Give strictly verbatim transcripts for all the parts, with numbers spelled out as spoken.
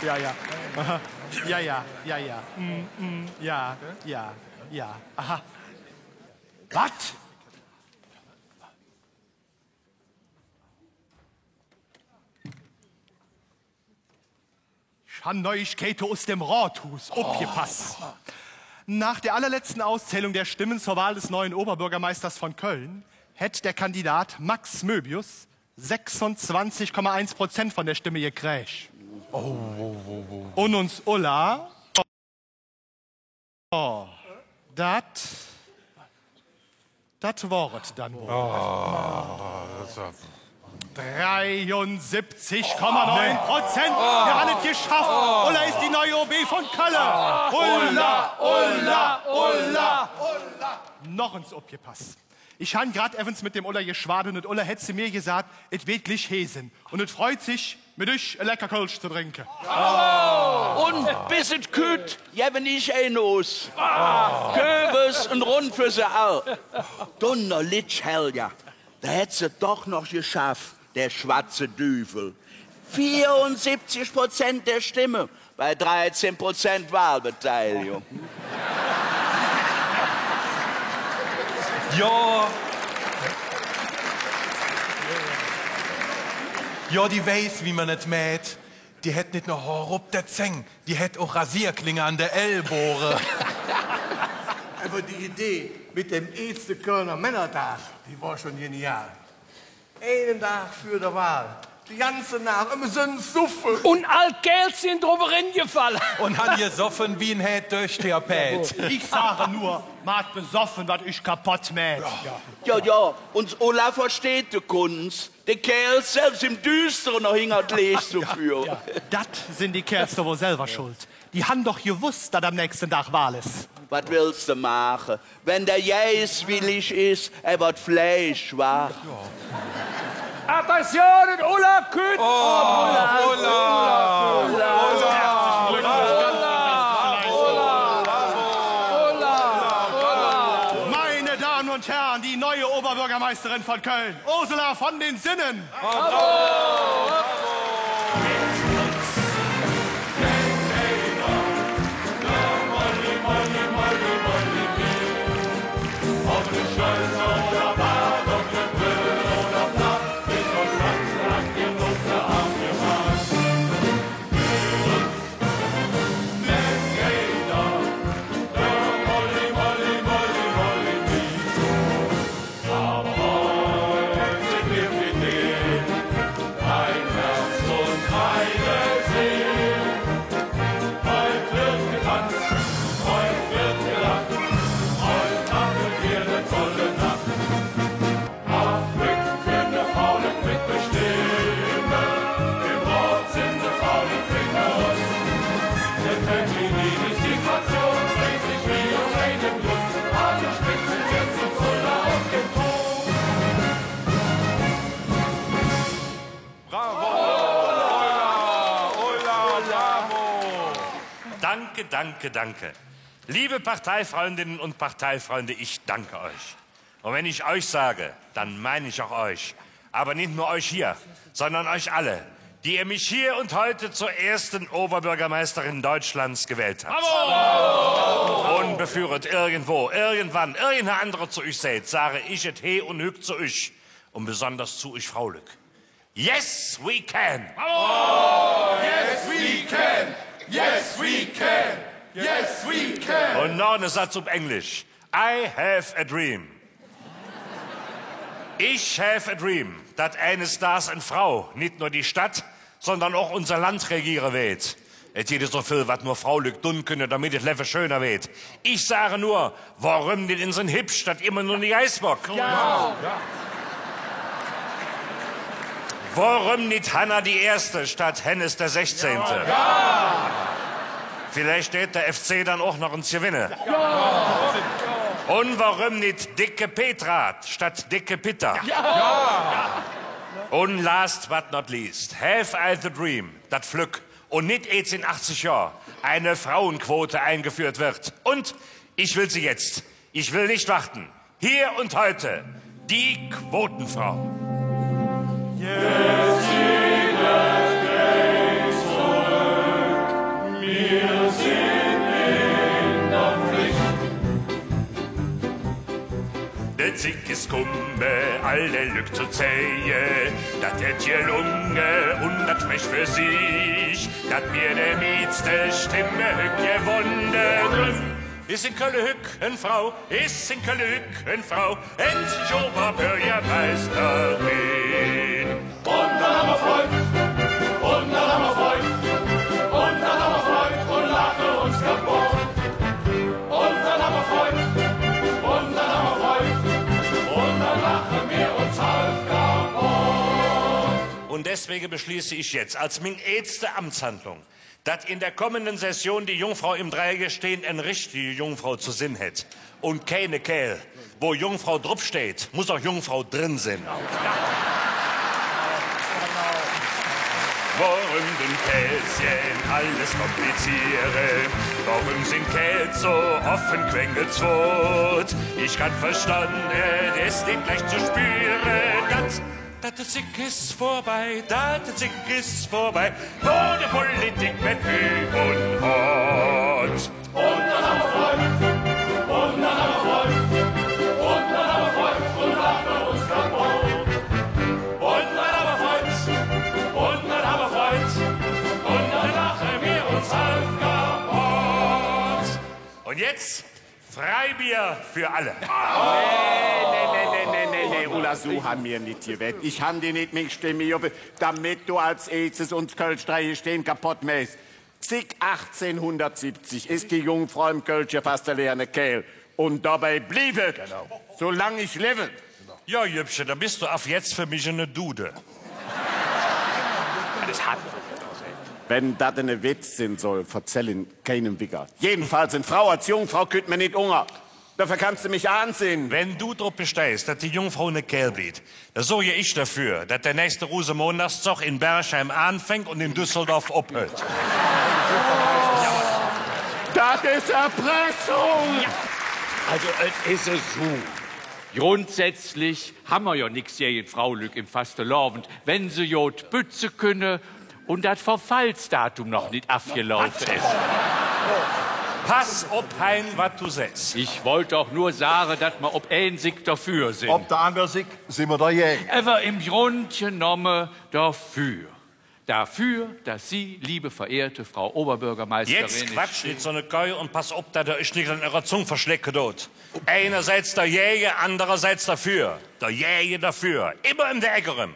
Ja, ja. Aha. Ja, ja, ja, ja. Mm, mm, ja, ja, ja. Aha. Wat? Ich han Neuigkeite us dem Rodhuus. Opgepass. Nach der allerletzten Auszählung der Stimmen zur Wahl des neuen Oberbürgermeisters von Köln hät der Kandidat Max Möbius sechsunzwanzig Komma eins Prozent von der Stimme gekräg. Oh, oh, oh, oh. Un uns Ulla Oh, dat, dat wor et dann wall. Oh, dat is jo dreiunsibbzig Komma neun Prozent. Oh. Mer han et geschaff. Oh. Ulla es die neue O B vun Kölle. Oh. Ulla, Ulla, Ulla, Ulla. Noch ens opgepass. Ich han grad evvens met dem Ulla geschwaad un et Ulla hät zo mir gesaht, et weed glich heeße. Un et freut sich, met üch e lecker Kölsch ze drinke. Un bes et kütt, gevven ich ein us. Kölsch un Rund för se all. Dunnerlitsch, Helga. Do hät se et doch noch geschaff, der schwatze Düvel. Veerunsibbzig Prozent der Stimme. Bei dreizehn Prozent Wahlbeteiligung. Jo. Jo, die weiß, wie mer et mäht. Die hät nit nor Hoor op der Zäng, die hät och Rasierklinge an der Ellboge. Ävver die Idee met dem eetste Kölner Männerdag, die wor schon genial. Einen Dag vür der Wahl. De ganze Naach ömesöns suffe. Un all Kääls sin drop erengefalle. Un han gesoffe wie en Häd durch Tapet. Ich sage nur, maht besoffe, wat üch kapodd mäht. Jo, jo, uns Ulla versteiht de Kuns, de Kääls selvs em Düstere noch hinger et Leech ze föhre. Jo, dat sin die Kääls doch wall selver schuld. Die han doch gewoss, dat am nächste Dag Wahl es. Wat wells de maache? Wann der Geis willig es, ävver et Fleisch, wa? Attention, Ulla kütt! Oh, Ulla, Ulla, Ulla. Meine Damen und Herren, die neue Oberbürgermeisterin von Köln, Ursula von den Sinnen. Bravo! Ulla, Ulla, bravo! Danke, danke, danke. Liebe Parteifreundinnen und Parteifreunde, ich danke euch. Und wenn ich euch sage, dann meine ich auch euch. Aber nicht nur euch hier, sondern euch alle, die ihr mich hier und heute zur ersten Oberbürgermeisterin Deutschlands gewählt habt. Bravo! Und bevor et irgendwo, irgendwann, irgendein anderer zu euch sagt, sage ich et hee und hügg zu euch und besonders zu euch Fraulück. Yes, we can! Bravo! Yes, we can! Yes, we can! Yes, we can! Und noch en Satz op Englisch. I have a dream. Ich have a dream, dat eines Dags en Frau nit nor die Stadt, sondern och unser Land regiere weed. Et gitt esu vill, wat nor Fraulück dun künne, domet et Levve schöner weed. Ich sage nor, woröm nit en Sinn Hipsch statt immer nor en Geißbock? Jo! Woröm nit Hanna die Erste statt Hennes der Sechzehnte? Jo! Villeich deit der F C dann och noch ens gewenne. Jo! Un woröm nit Dicke Petra statt Dicke Pitta? Jo! Un last but not least, have I the dream, dat flöck un nit eets en achzig Johr eine Frauenquote eingeführt wird. Und ich will sie jetzt, ich will nicht warten, hier und heute, die Quotenfrau. Jetz geiht et zuröck, mir sin en der Pflicht. De Zigg es kumme, alle Lück ze zeige, dat et gelunge un dat sprecht för sich, dat mir de mieste Stemme hügg gewonne. Es en Kölle hügg en Frau, es en Kölle hügg en Frau, endlich Oberbürgermeisterin. Un dann han mer Freud, un dann han mer Freud, un dann han mer Freud un laache uns kapodd. Un dann han mer Freud, un dann han mer Freud, un dann laache mer uns halv kapodd. Und deswegen beschließe ich jetzt als ming eetste Amtshandlung, dat en der kommenden Session die Jungfrau em Dreigesteen en richtige Jungfrau ze sin hät un keine Kääl. Wo Jungfrau drop steiht, muss och Jungfrau dren sin. Woröm dun Kääls gään alles kompliziere? Woröm sin Kääls su off en Quengelzwoot? Ich kann verstann, et es nit leicht ze spüre, dat Dat de Zigg es vörbei, dat de Zigg es vörbei, wo de Politik met Hü un Hott. Un dann han mer Freud, un dann han mer Freud, un dann han mer Freud un laache uns kapodd. Un dann han mer Freud, un dann han mer Freud, un dann laache mer uns halv kapodd. Un jetz Freibier för alle. Nä, nä, nä, Ulla, su han mer nit geweddt. Ich han dich nit, ming Stemme, domet do als eetstes uns Kölsch Dreigesteen kapodd mähs. Zick achtzehnhundertsiebzig es die Jungfrau em kölsche Fastelovend ene Kääl. Un dobei bliev et. Genau. Su lang ich levve. Jo, Jüppche, dann bes do av jetz för mich ene Dude. Wann dat ene Wetz sin soll, verzäll en keinem wigger. Jedenfalls, en Frau als Jungfrau kütt mer nit unger. Doför kanns de mich aansinn. Wann do drop besteihs, dat die Jungfrau ene Kääl bliev, dann sorg ich doför, dat der nächste Rusemondagszog en Bergheim aanfängk un en Düsseldorf ophööt. Dat es Erpressung! Jo. Alsu, et es esu. Grundsätzlich han mer jo nix gäge Fraulück em Fastelovend, wann se god bütze künne un dat Verfallsdatum noch nit avgelaufe es. Pass op, Hein, wat do sähs. Ich wollt doch nor sage, dat mer op ein Sigg doför sin. Op der ander Sigg sin mer dergäge. Ävver em Grund genomme doför. Dafür, dass Sie, liebe verehrte Frau Oberbürgermeisterin. Jetz quatscht nit su ene Käu un pass op, dat ehr üch nit an ürer Zung verschlecke dot. Enerseits dergäge, andererseits dafür. Dergäge, dafür. Immer öm de Eck eröm.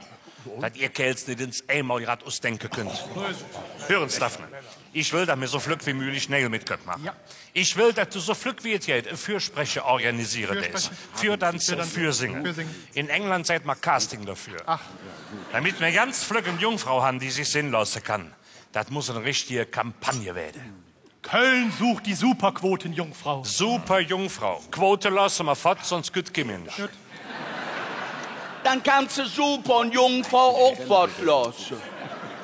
Dat ehr Kääls nit ens eimol grad usdenke künnt. Hür ens, Daphne. Ich well, dat mer su flöck wie möglich Nägel met Köpp maache. Jo. Ich well, dat do su flöck wie et geiht e Fürspreche organisiere deis. Fürdanze, Fürsinge. Fürsinge. En England säht mer Casting doför. Ach. Domet mer ganz flöck en Jungfrau han, die sich sinn looße kann. Dat muss en richtige Kampagne weede. Köln sucht die Superquotenjungfrau. Superjungfrau. Quote looße mer fott, söns kütt kei Minsch. Gut. Dann kanns de Super un Jungfrau och fott looße.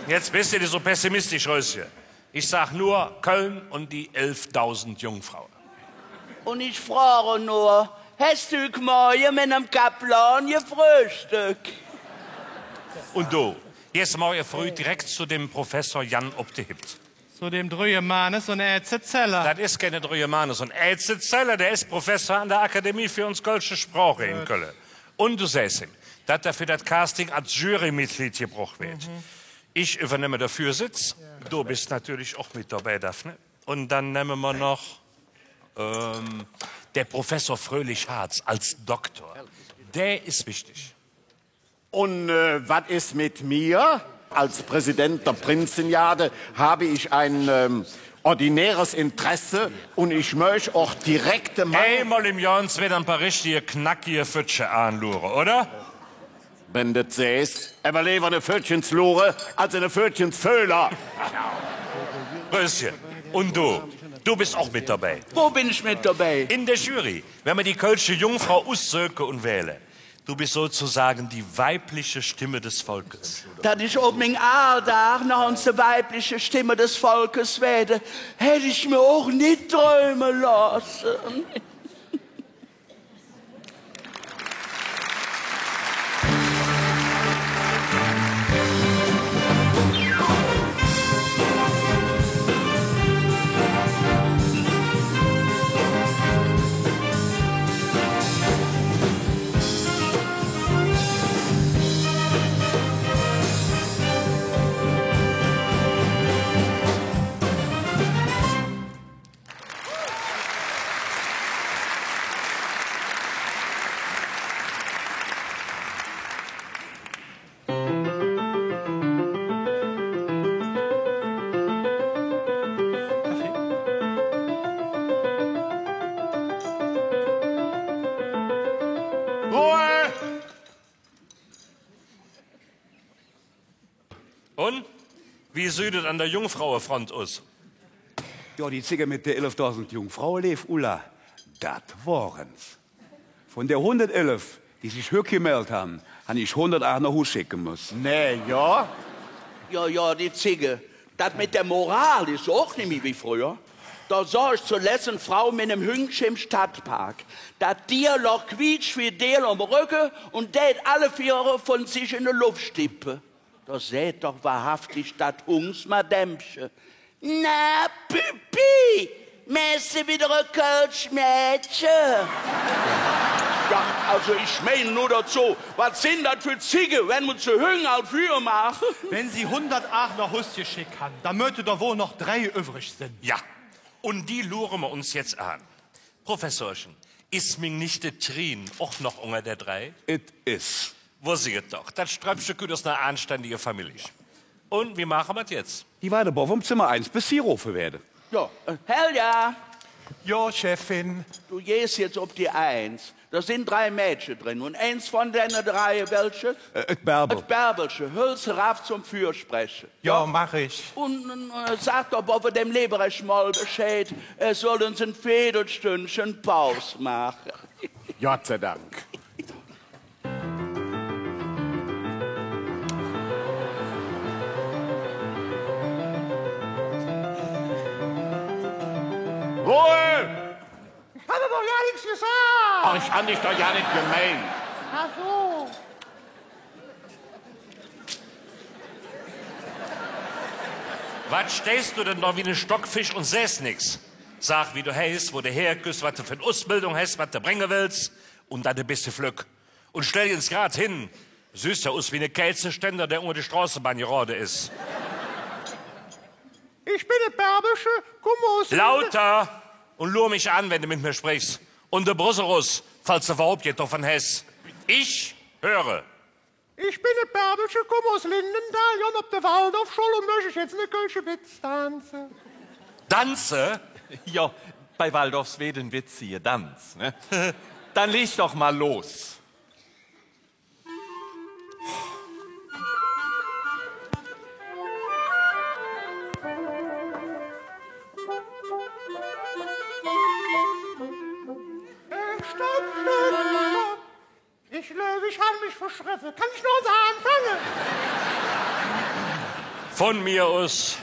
Jetz bes de nit su pessimistisch, Röschen. Ich sag nor Köln un die elfdausend Jungfraue. Un ich froge nor, häs de hügg Morge met dem Kaplan gefröhstöck? Un do, jetz morge fröh direk zo dem Professor Jan op de Hipp. Zo dem drüge Manes un Ätze Zeller. Dat es keine drüge Manes un Ätze Zeller, dä es Professor an der Akademie för uns kölsche Sproch en Kölle. Un do sähs im, dat hä för dat Casting als Jurymitglied gebroch weed. Ich üvvernemme der Vörsitz. Do bes natörlich och met dobei, Daphne. Un dann nemme mer noch, ähm, der Professor Fröhlich-Hartz als Doktor. Dä es wichtig. Un, äh, wat es met mir? Als Präsident der Prinzengarde habe ich ein, ähm, ordinäres Interesse und ich möchte auch direkte Meinung. Eimol em Johr wääde e paar richtige knackige Föttche aanluure, oder? Wenn de dat sähs, ävver leever ene Föttchensluure als ene Föttchensföhler. Rösche, un do? Do bes och met dobei. Wo ben ich met dobei? En der Jury, wann mer die kölsche Jungfrau ussöke un wähle. Do bes sozosage die weibliche Stimme des Volkes. Dat ich op ming aal Dag noch ens de weibliche Stimme des Volkes weede, hätt ich mer och nit dräume looße. Ruhe! Un? Wie süht et an der Jungfrauefront us? Jo, die Zigge met de elfdausend Jungfraue, leev Ulla, dat wor ens. Vun de hundertelf, die sich hügg gemeldt han, han ich hundertaach noh Hus schecke muss. Nä, jo? Jo, jo, die Zigge. Dat met der Moral es och nimmih wie fröher. Do soh ich zoletz en Frau met enem Hündche em Stadtpark. Dat Dier log quietschfidel om Rögge un dät alle veer vun sich en de Luff stippe. Do säht doch wahrhaftig dat Hungsmadämmche: „Na, Püppi, mähs de widder e kölsch Mädche?“ Jo, alsu, ich mein nor dozo, wat sin dat för Zigge, wann mer ze Hüng ald Füür maache? Wann se hundertaach noh Hus gescheck han, dann mööte do wall noch drei üvvrig sin. Jo, un die luure mer uns jetz aan. Professorchen, es ming Nichte Trin och noch unger der drei? Et es. Woss ich et doch. Dat Ströppche kütt us ner aanständige Famillich. Un wie maache mer et jetz? Die ward bovve em Zemmer eins bes sie erofe weede. Jo, äh, Helga! Jo, Chefin. Do geihs jetz op die Eins. Do sin drei Mädche dren. Un eins vun denne drei, welche? Äh, et Bärbel. Et Bärbelche. Höls se erav zom Fürspreche. Jo, maach ich. Un, un, äh, sag doch bovve dem Lebrecht mol Bescheid, hä soll ens e Veedelstündche Paus maache. Gott sei Dank. Ruhe! Ich han doch gar nix gesaht! Ach, ich han dich doch gar nit gemeint. Ach su. Wat steihs do dann do wie ene Stockfisch un sähs nix? Sag, wie do heiß, wo do herküss, wat do för en Usbildung häs, wat do bränge wells, un dann e bessche flöck. Un stell dich ens grad hin. Sühs jo us wie ene Kääzeständer, dä unger de Stroßebahn gerode es. Ich ben et Bärbelche, kumme us... Lauter! Un luur mich aan, wann do met mir sprechs. Un de Bross erus, falls do üvverhaup jet dovun häs. Ich höre. Ich ben et Bärbelche, kumme us Lindenthal, gonn op de Waldorfschull un möch jetz ene kölsche Witz danze. Danze? Jo, bei Waldorfs weed en Witz hee Danz, ne? Dann leg doch mal los. Äh, stopp, stopp, stopp. Ich gläuv, ich han mich verschrevve. Kann ich noch ens aanfange? Vun mir us.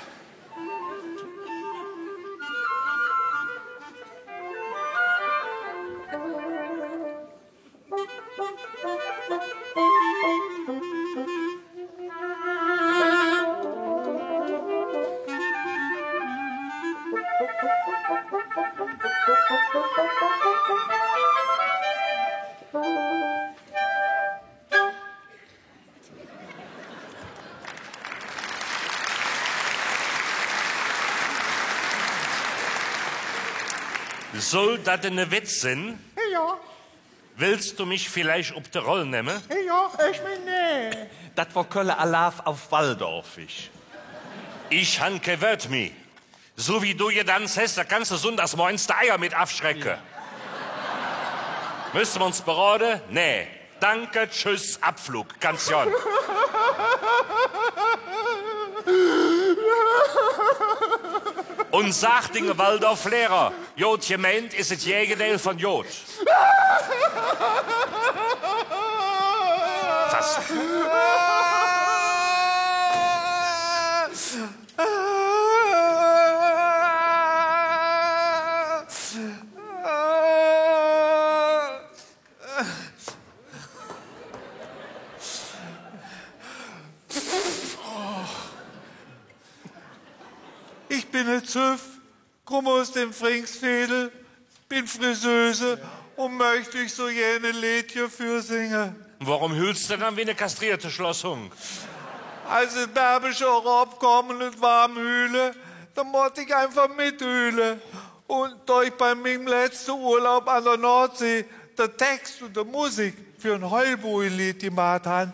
Soll dat dann ene Wetz sin? Jo. Wells do mich villeich op de Roll nemme? Jo, ich mein, nä. Dat wor Kölle Alaaf auf Walddorfisch. Ich han kei Wööd mih. Su wie do gedanz häs, do kanns de sunndags morgens de Eier met avschrecke. Müsse mer uns berode? Nä. Danke, tschüss, Abflug. Kanns gonn. Un sag dinge Walddorf-Lehrer, god gemeint es et Gägedeil vun god. Fass. Ich ben et Züff, kumme us dem Fringsveedel, ben Friseuse un mööch üch su gään e Leedche vürsinge. Woröm hüls de dann wie ne kastrierte Schlosshungk? Als et Bärbische eropkom un et wor am Hüle, do moot ich einfach methüle. Un do ich bei mingem letzte Urlaub an der Nordsee der Tex un de Musik för en Heulbujenlied gemaht han,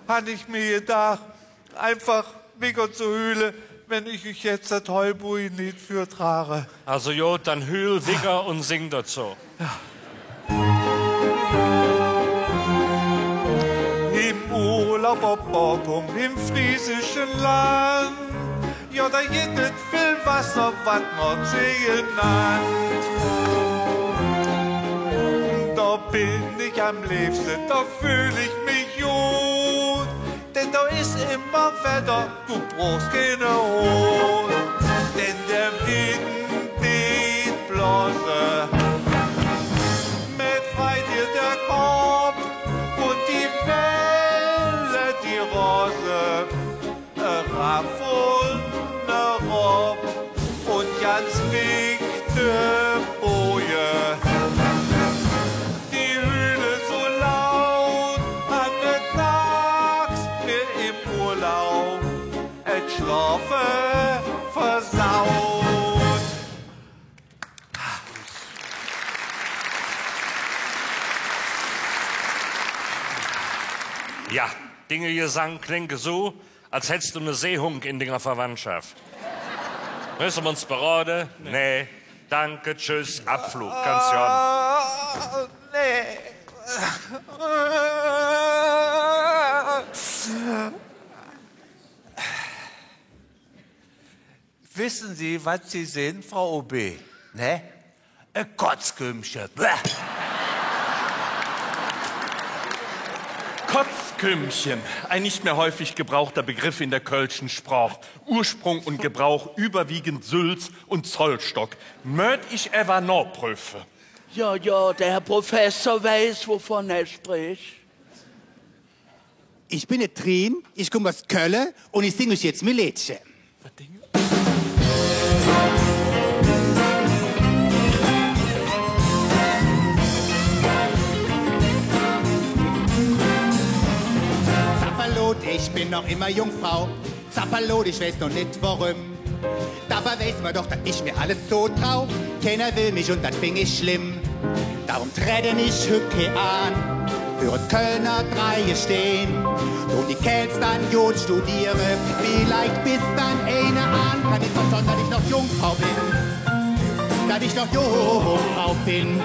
han ich mir gedaach, einfach wigger ze hüle, wann ich üch jetz dat Heulbujenlied vürtrage. Alsu god, dann hüül wigger un sing dozo. Em Urlaub op Borkum, em friesische Land, jo, do gitt et vill Wasser, wat Nordsee genannt. Do ben ich am leevste, do föhl ich mich god, denn do es immer Wedder, do bruchs keine Hos. Denn der Wind deit blose, met Freid der Kopp, un die Welle, die rose erav un erop, un ganz wigg de Boje, die hüle su laut, an de Tags mer em Urlaub et Schlofe versaut. Jo, dinge Gesang klingke su, als hätts do ne Seehungk en dinger Verwandtschaff. Müsse mer uns berode? Nä. Danke, tschüss, Abflug. Kanns gonn. Ah, nä. Wissen Sie, was Sie sind, Frau O B? Ne? E Kotzkümmche. Bäh. Kotzkümmchen, ein nicht mehr häufig gebrauchter Begriff in der kölschen Sprach. Ursprung und Gebrauch überwiegend Sülz und Zollstock. Mööt ich ävver noprüfe. Ja, ja, der Herr Professor weiß, wovon er spricht. Ich bin et Trin, ich kumme us Kölle un ich sing üch jetz mi Leedche. Zappelot, ich bin noch immer Jungfrau. Zappelot, ich weiß noch nit woröm. Dobei weiß mer doch, dat ich mir alles zotrau. Keiner will mich un dat fing ich schlimm. Dröm träden ich hügg kei Ahn för et Kölner Dreigestehn. Dun die Kääls dann god studiere, villeich bes dann eine ahn. Kann nit verstonn, dat ich noch Jungfrau ben. Dat ich noch Jungfrau ben.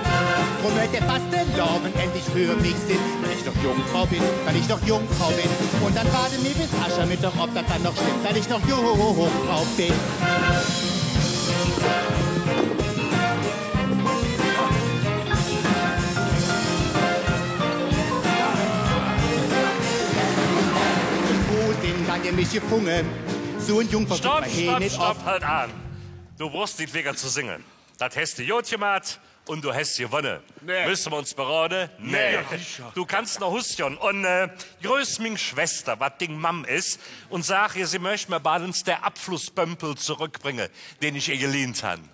Dröm mööt der Fastelovend endlich för mich sin. Dat ich noch Jungfrau ben, dat ich noch Jungfrau ben. Un dann waade mer bes Aschermiddag, ov dat dann noch stemmp, dat ich noch Jungfrau ben. Wo sin dann ehr mich gefunge? Su en Jungfrau fingt mer he nit off. Stopp, stopp, stopp, halt aan. Do bruchs nit wigger ze singe. Dat häs de god gemaht. Un do häs gewonne. Nä. Müsse mer uns berode? Nä. Nä. Do kanns noh Hus gonn. Un, äh, größ ming Schwester, wat ding Mamm es, un sag ehr, se möch mer bald ens der Abflusspömpel zoröckbränge, dä ich ehr gelehnt han.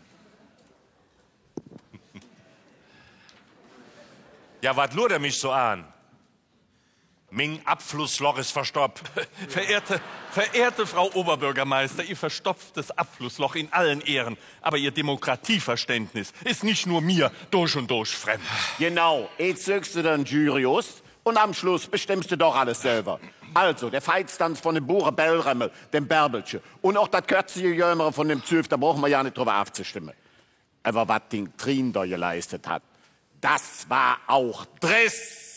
Jo, wat luurt ehr mich su aan? Ming Abflussloch es verstopp. Verehrte, verehrte Frau Oberbürgermeister, Ihr verstopftes Abflussloch in allen Ehren, aber Ihr Demokratieverständnis ist nicht nur mir durch und durch fremd. Genau, jetz söchs de dir en Jury us un am Schluss bestemmms de doch alles selver. Also, der Veitstanz vun dem Buure Bellremmel, dem Bärbelche, un och dat kötzliche Jömere vun dem Züff, do bruche mer jo nit drüvver avzestemme. Ävver wat ding Trin do geleistet hät, dat wor och Dress.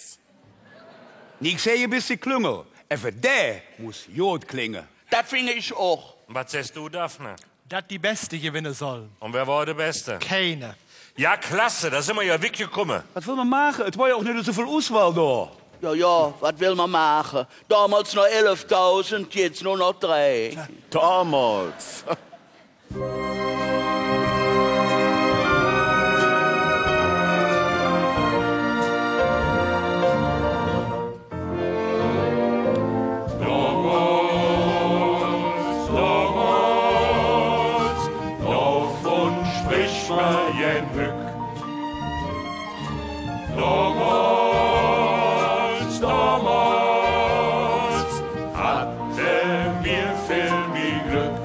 Nix gäge e bessche Klüngel, ävver dä muss god klinge. Dat finge ich och. Wat sähs do, Daphne? Dat die Beste gewenne solle. Un wä wor de Beste? Keine. Jo, klasse, do sin mer jo wigg gekumme. Wat well mer maache? Et wor jo och nit esu vill Uswahl do. Jo, jo, wat well mer maache? Domols nor elfdausend, jetz nor noch drei. Domols. Domols, domols, dovun sprich mer gään hügg. Domols, domols hatte mer vill mih Glöck.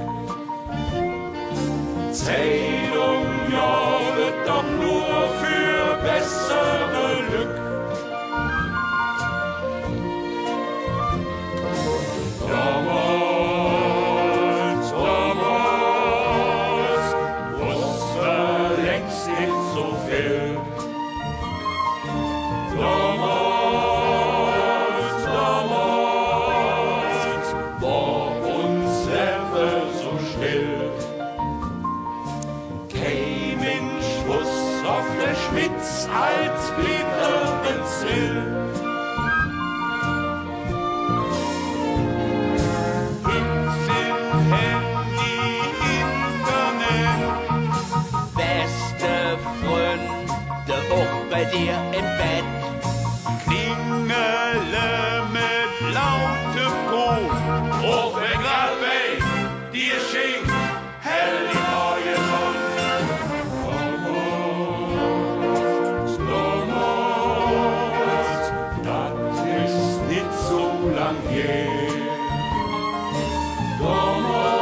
Zeidung, jo, weed doch nor för bessere Lück. Domols, domols, woss mer längst nit su vill. Domols, domols, wor uns Levve su still. Kei Minsch woss, ov der Schmitz ald widder ens well. Hügg sin Handy, Internet, beste Fründe och bei dir em Bett. Klingele met lautem Ton, och wann grad bei dir sching, hell die Morgesonn. Domols, domols, dat es nit su lang her. Domols,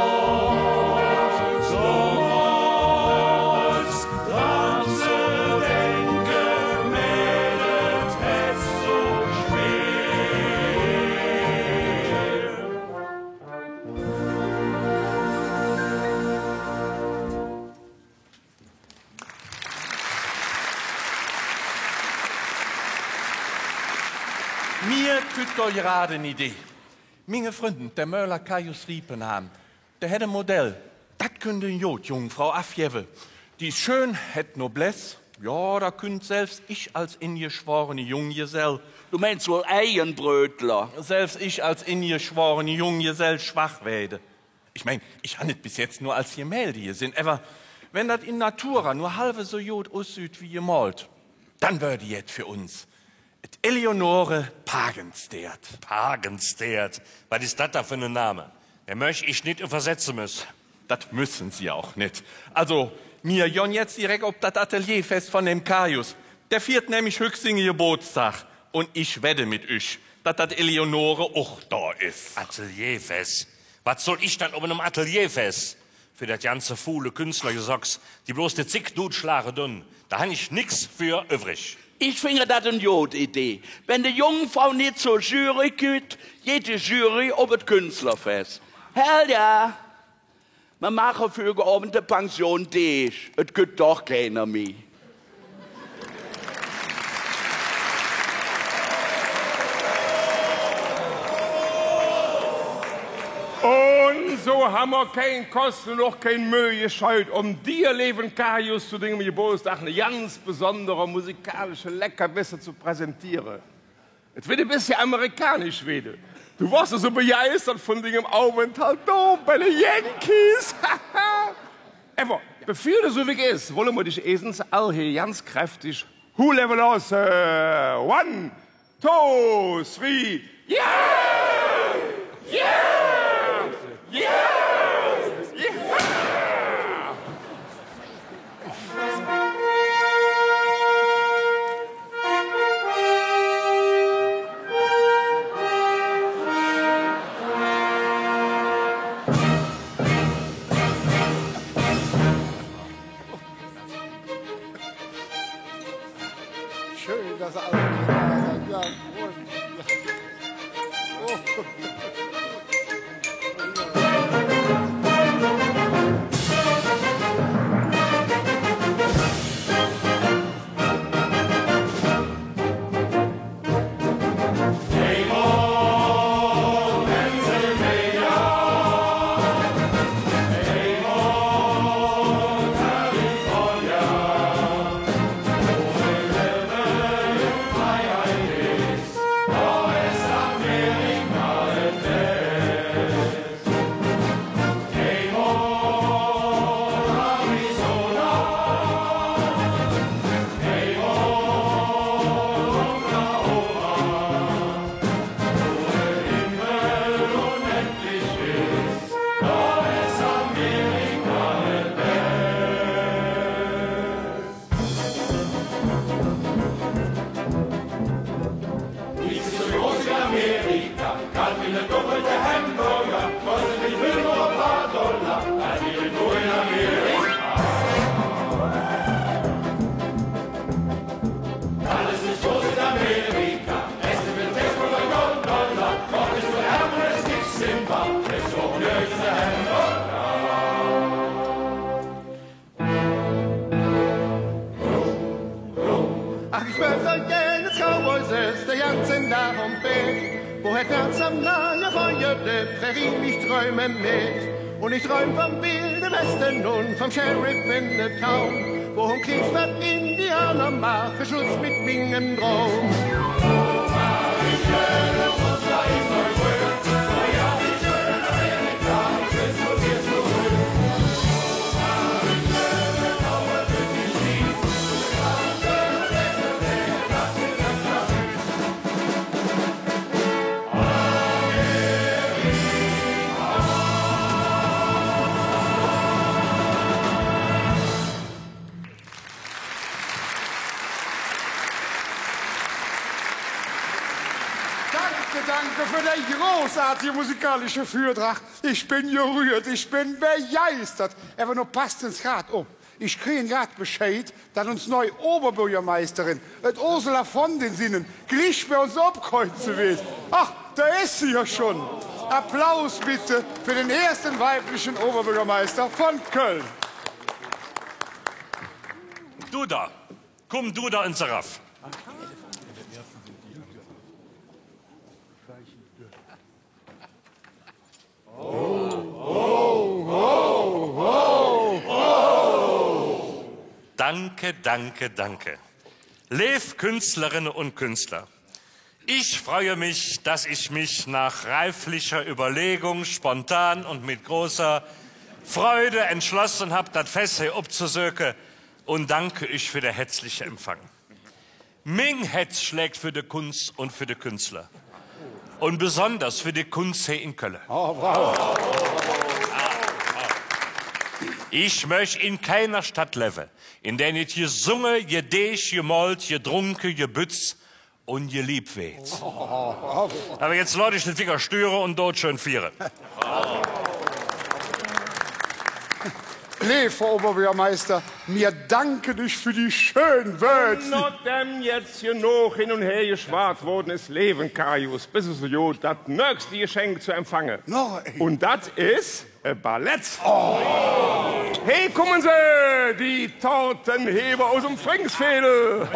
domols, dran ze denke, mäht et Hätz su schwer. Mir kütt do grad en Idee. Minge Fründ, der Möler Caius Riepenhahn, dä hät e Modell. Dat künnt en god Jungfrau avgevve. Die es schön, hät Noblesse. Jo, do künnt selvs ich als engeschworene Junggesell. Do meins wall Eigenbrötler? Selvs ich als engeschworene Junggesell schwach weede. Ich mein, ich han et bes jetz nor als Gemälde gesinn, ävver wann dat in natura nor halv esu god ussüht wie gemolt, dann wör die jet för uns. Et Eleonore Pagensteert. Pagensteert? Wat es dat do för ene Name? Dä möch ich nit üvversetze müsse. Dat müsse Se och nit. Also, mir gonn jetz direk op dat Atelierfess vun däm Caius. Dä fiert nämlich hügg singe Gebootsdag. Un ich wedde met üch, dat dat Eleonore och do es. Atelierfess? Wat soll ich dann op enem Atelierfess? För dat ganze fuule Künstlergesocks, die bloß de Zigg dudschlage dun, do han ich nix för üvvrig. Ich finge dat en god Idee. Wann de Jungfrau nit zor Jury kütt, geiht de Jury op et Künstlerfess. Hell jo! Mer maache för hügg Ovend de Pension dich. Et kütt doch keiner mih. Un su han mer kein Koste un och kein Möh gescheut, öm dir, leeve Caius, zo dingem Gebootsdag ene ganz besondere musikalische Leckerbissen ze präsentiere. Et weed e bessche amerikanisch, weed. Do wors esu begeistert vun dingem Openthalt do bei de Yankees. Ävver bevör et esu wigg es, wolle mer dich eets all hee ganz kräftig huleve looße. One, two, three. Yeah! Yeah! Yeah! Yeah! Ach, ich wör su gään Cowboy sess, der ganze Dag om Bett, wo et März am Nahefeuer de Prärie mich dräume mäht. Un ich dräum vum wilde Weste un vum Sheriff in de Town, wo om Kriegsfeld Indianer maache Schluss met mingem Draum. Danke, danke för der großartige musikalische Vürdrag. Ich ben geröhrt, ich ben begeistert. Ävver no passt ens grad op. Ich krige grad Bescheid, dat uns neu Oberbürgermeisterin, et Ursula von den Sinnen, glich bei uns opkreuze weed. Ach, do es se jo schon. Applaus bitte för den eeschte weibliche Oberbürgermeister vun Kölle. Do do, kumm do do ens erav. Danke, danke, danke. Leev Künstlerinne un Künstler, ich freue mich, dass ich mich nach reiflicher Überlegung spontan und mit großer Freude entschlossen hab, dat Fess hee opzesöke, un danke üch för der hätzliche Empfang. Ming Hätz schläg för de Kuns un för de Künstler. Un besonders för de Kuns hee en Kölle. Oh, bravo. Ich möch en keiner Stadt levve, en der nit gesunge, gedeeg, gemolt, gedrunke, gebütz un gelieb weed. Ävver jetz loot üch nit wigger störe un doot schön fiere. Leeve Oberbürgermeister, mir danke üch för die schöne Wööd. Nodäm jetz genog hin un her geschwaad woode es, leeve Kajus, bes do su god, dat nächste Geschenk ze empfange. Noch ein. Un dat es e Ballett. Oh. Hee kumme se, die Tortenheber us dem Friengsveedel.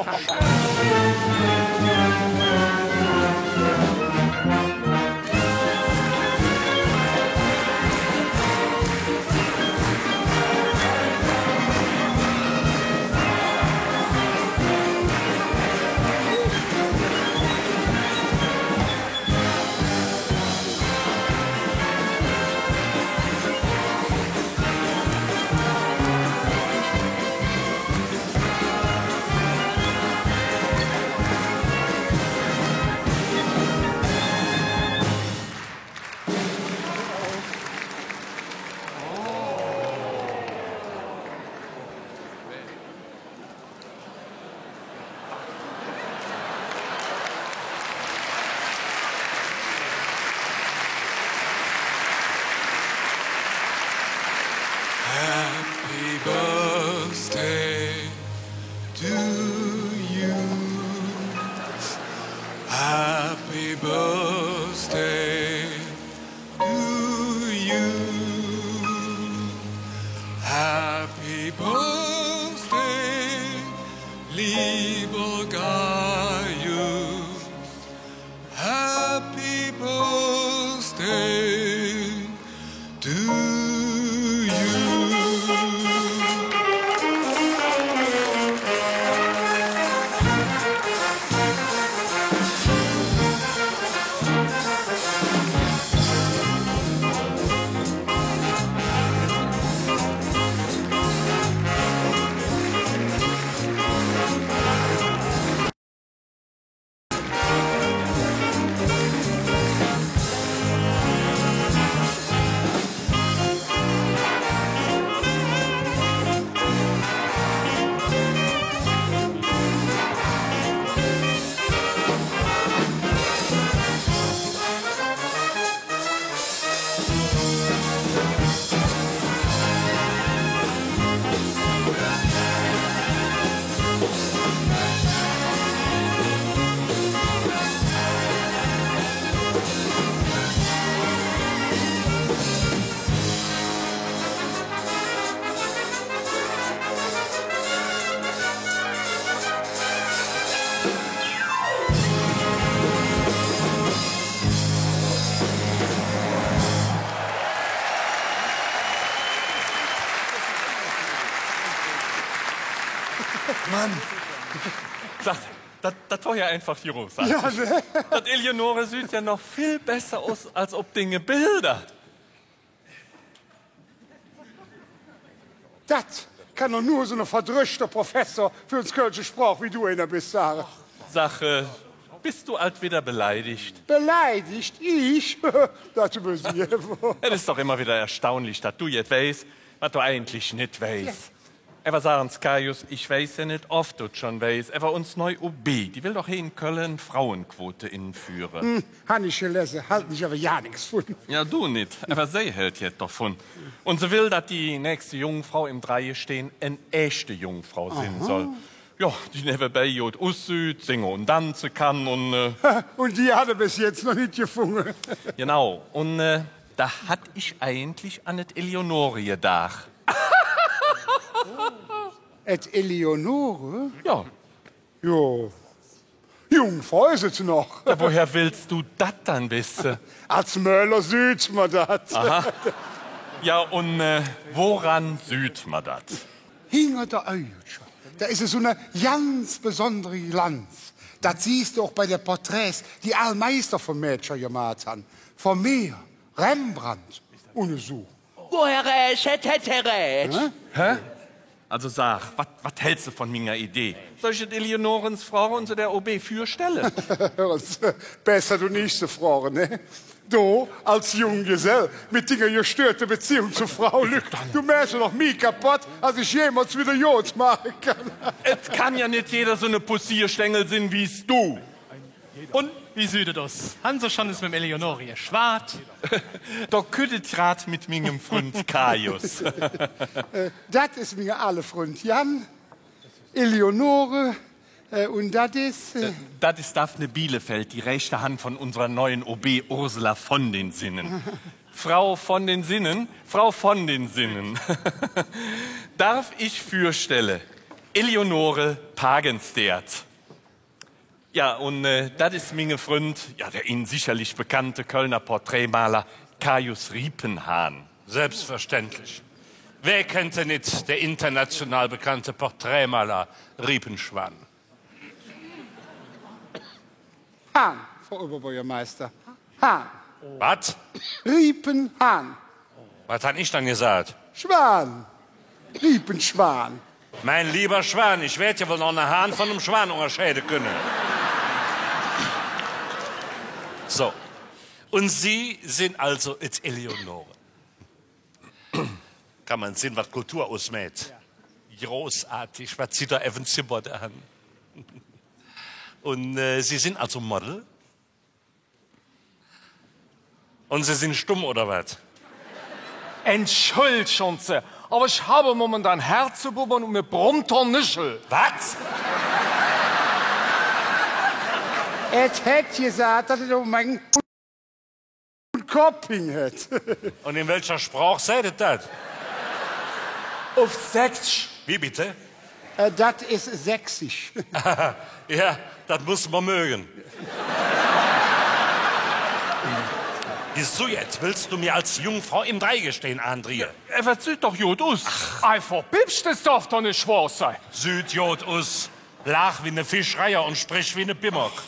Birthday, lieber Gaius. Happy birthday to you. Mann. Sag, dat, dat wor jo einfach großartig. Jo, ne? Dat Eleonore süht jo noch vill besser us als op dinge Bilder. Dat kann doch nor su ene verdröschte Professor för uns kölsche Sproch wie do einer bes, sage. Sag, äh, bes do ald widder beleidig? Beleidig? Ich? Dat wöss ich. Et es doch immer widder erstaunlich, dat do jet weiß, wat do eigentlich nit weiß. Jo. Ävver sag ens, Gaius, ich weiß jo nit, ov do et schon weiß, ävver uns neu O B, die well doch hee en Kölle Frauequote enföhre. Hm, han ich gelese, halt ich ävver gar nix vun. Jo, do nit, ävver se hält jet dovun. Un se well, dat die nächste Jungfrau em Dreigestirn en echte Jungfrau sin soll. Jo, die nevvenbei god ussüht, singe un danze kann un, äh, un die hät hä bes jetz noch nit gefunge. Genau, un, äh, do hatt ich eigentlich an et Eleonore gedaach. Et Eleonore? Jo. Jo. Jungfer es et noch. Jo, woher wells do dat dann wesse? Als Möller süht mer dat. Aha. Jo, un, äh, woran süht mer dat? Hinger der Äugelcher, do es esu ene ganz besondere Glanz. Dat sühs de och bei de Porträts, die all Meister vun Mädcher gemaht han. Vermeer, Rembrandt un esu. Wo hä räd, hät hä räd. Hä? Hä? Also sag, wat, wat hälds de vun minger Idee? Soll ich et Eleonore ens froge un se der O B vürstelle? Hür ens, besser do nit ze froge, ne? Do, als Junggesell, met dinger gestörte Beziehung zo Fraulück, do mähs jo noch mih kapodd, als ich jemols widder god maache kann. Et kann jo nit jeder su ene Pussierstängel sin wie s do. Un wie süht et us? Han Se schon ens met dem Eleonore geschwaad? Do kütt et grad met mingem Fründ Gaius. Äh, dat es minge aale Fründ Jan, Eleonore, äh, un dat es, äh, äh, dat es Daphne Bielefeld, die räächte Hand vun unserer neuen O B Ursula von den Sinnen. Frau von den Sinnen, Frau von den Sinnen. Darf ich vürstelle, Eleonore Pagensteert. Jo, un, äh, dat es minge Fründ, jo, der Ihnen sicherlich bekannte Kölner Porträtmaler Caius Riepenhahn. Selbstverständlich. Wer kennt denn nit der international bekannte Porträtmaler Riepenschwan? Hahn, Frau Oberbürgermeister. Hahn. Wat? Riepenhahn. Wat han ich dann gesaht? Schwan. Riepenschwan. Mein lieber Schwan, ich weed jo wall noch ene Hahn vun enem Schwan ungerscheide künne. Su. Un Sie sin also et Eleonore. Kann mer sinn, wat Kultur usmäht. Großartig, wat Sie do evvens gebodde han. Un, äh, Sie sin also Model? Un Sie sin stumm, oder wat? Entschuldigen Sie, aber ich habe momentan Herzenblubbern und mir brummt der Nischel. Wat? Et hät gesaht, dat et em Moment un Kopp hing hät. Un en welcher Sproch säht et dat? Uff Sächsisch. Wie bitte? Äh, dat es sächsisch. Jo, dat muss mer möge. Wiesu jetz? Wells do mir als Jungfrau em Dreigestään andrehe? Äh, wat süht doch god us. Einfach Pipsch, dat darf doch nit wohr sin. Süht god us. Laach wie ne Fischreiher un sprich wie ne Pimmock.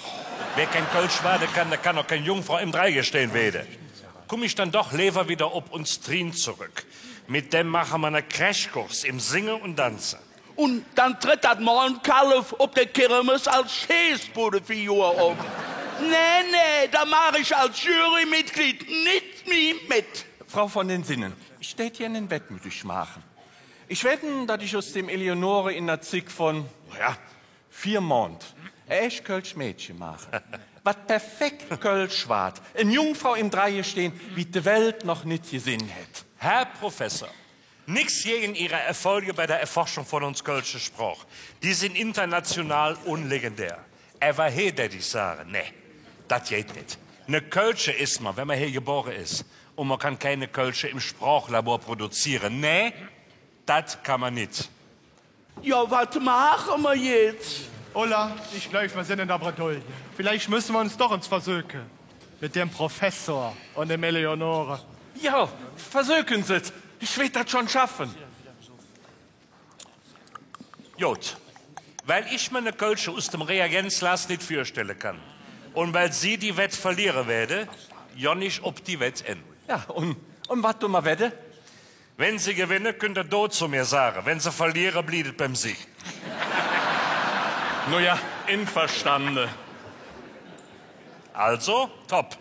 Wä kein Kölsch wade kann, dä kann och kein Jungfrau em Dreigestään wääde. Kumm ich dann doch leever widder op uns Trin zoröck. Met däm maache mer ne Crashkurs em Singe un Danze. Un dann tritt dat Mahnkalf op der Kirmes als Schäßbuddefigur op. Nä, nä, do maach ich als Jurymitglied nit mih met. Frau von den Sinnen, ich dät gään en Wett met üch maache. Ich wedde, dat ich us dem Eleonore en der Zigg vun, na jo, vier Mond e ech kölsch Mädche maache, wat perfek Kölsch schwaad, en Jungfrau em Dreigestään, wie et de Welt noch nit gesinn hät. Herr Professor, nix gäge Ihre Erfolge bei der Erforschung von uns kölsche Sproch. Die sin international un legendär. Ävver hee, dät ich sage, nä, dat geiht nit. Ne Kölsche es mer, wann mer hee gebore es. Un mer kann keine Kölsche em Sproochlabor produziere. Nä, dat kann mer nit. Jo, wat maache mer jetz? Ulla, ich gläuv, mer sin en der Bredouille. Villeich müsse mer uns doch ens versöke. Met dem Professor un dem Eleonore. Jo, versöke Se et. Ich weed dat schon schaffe. God. Weil ich mer ne Kölsche us dem Reagenzglas nit vürstelle kann. Un weil Se die Wett verliere wääde, gonn ich op die Wett en. Jo, un, un wat dun mer wedde? Wann Se gewenne, künnt Ehr do zo mir sage. Wann Se verliere, bliev et beim Sieg. No jo, enverstande. Also, top.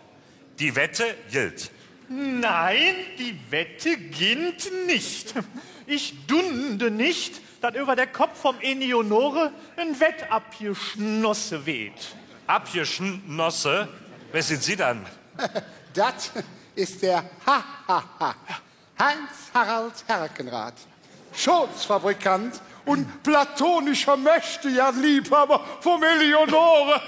Die Wette gilt. Nein, die Wette gilt nicht. Ich dulde nicht, dat üvver der Kopp vum Eleonore en Wett avgeschlosse weed. Avgeschlosse? Wä sin Se dann? Dat es der, ha, ha, ha. Heinz Harald Herkenrath, Schoßfabrikant un platonischer Möchtegern-Liebhaber vum Eleonore.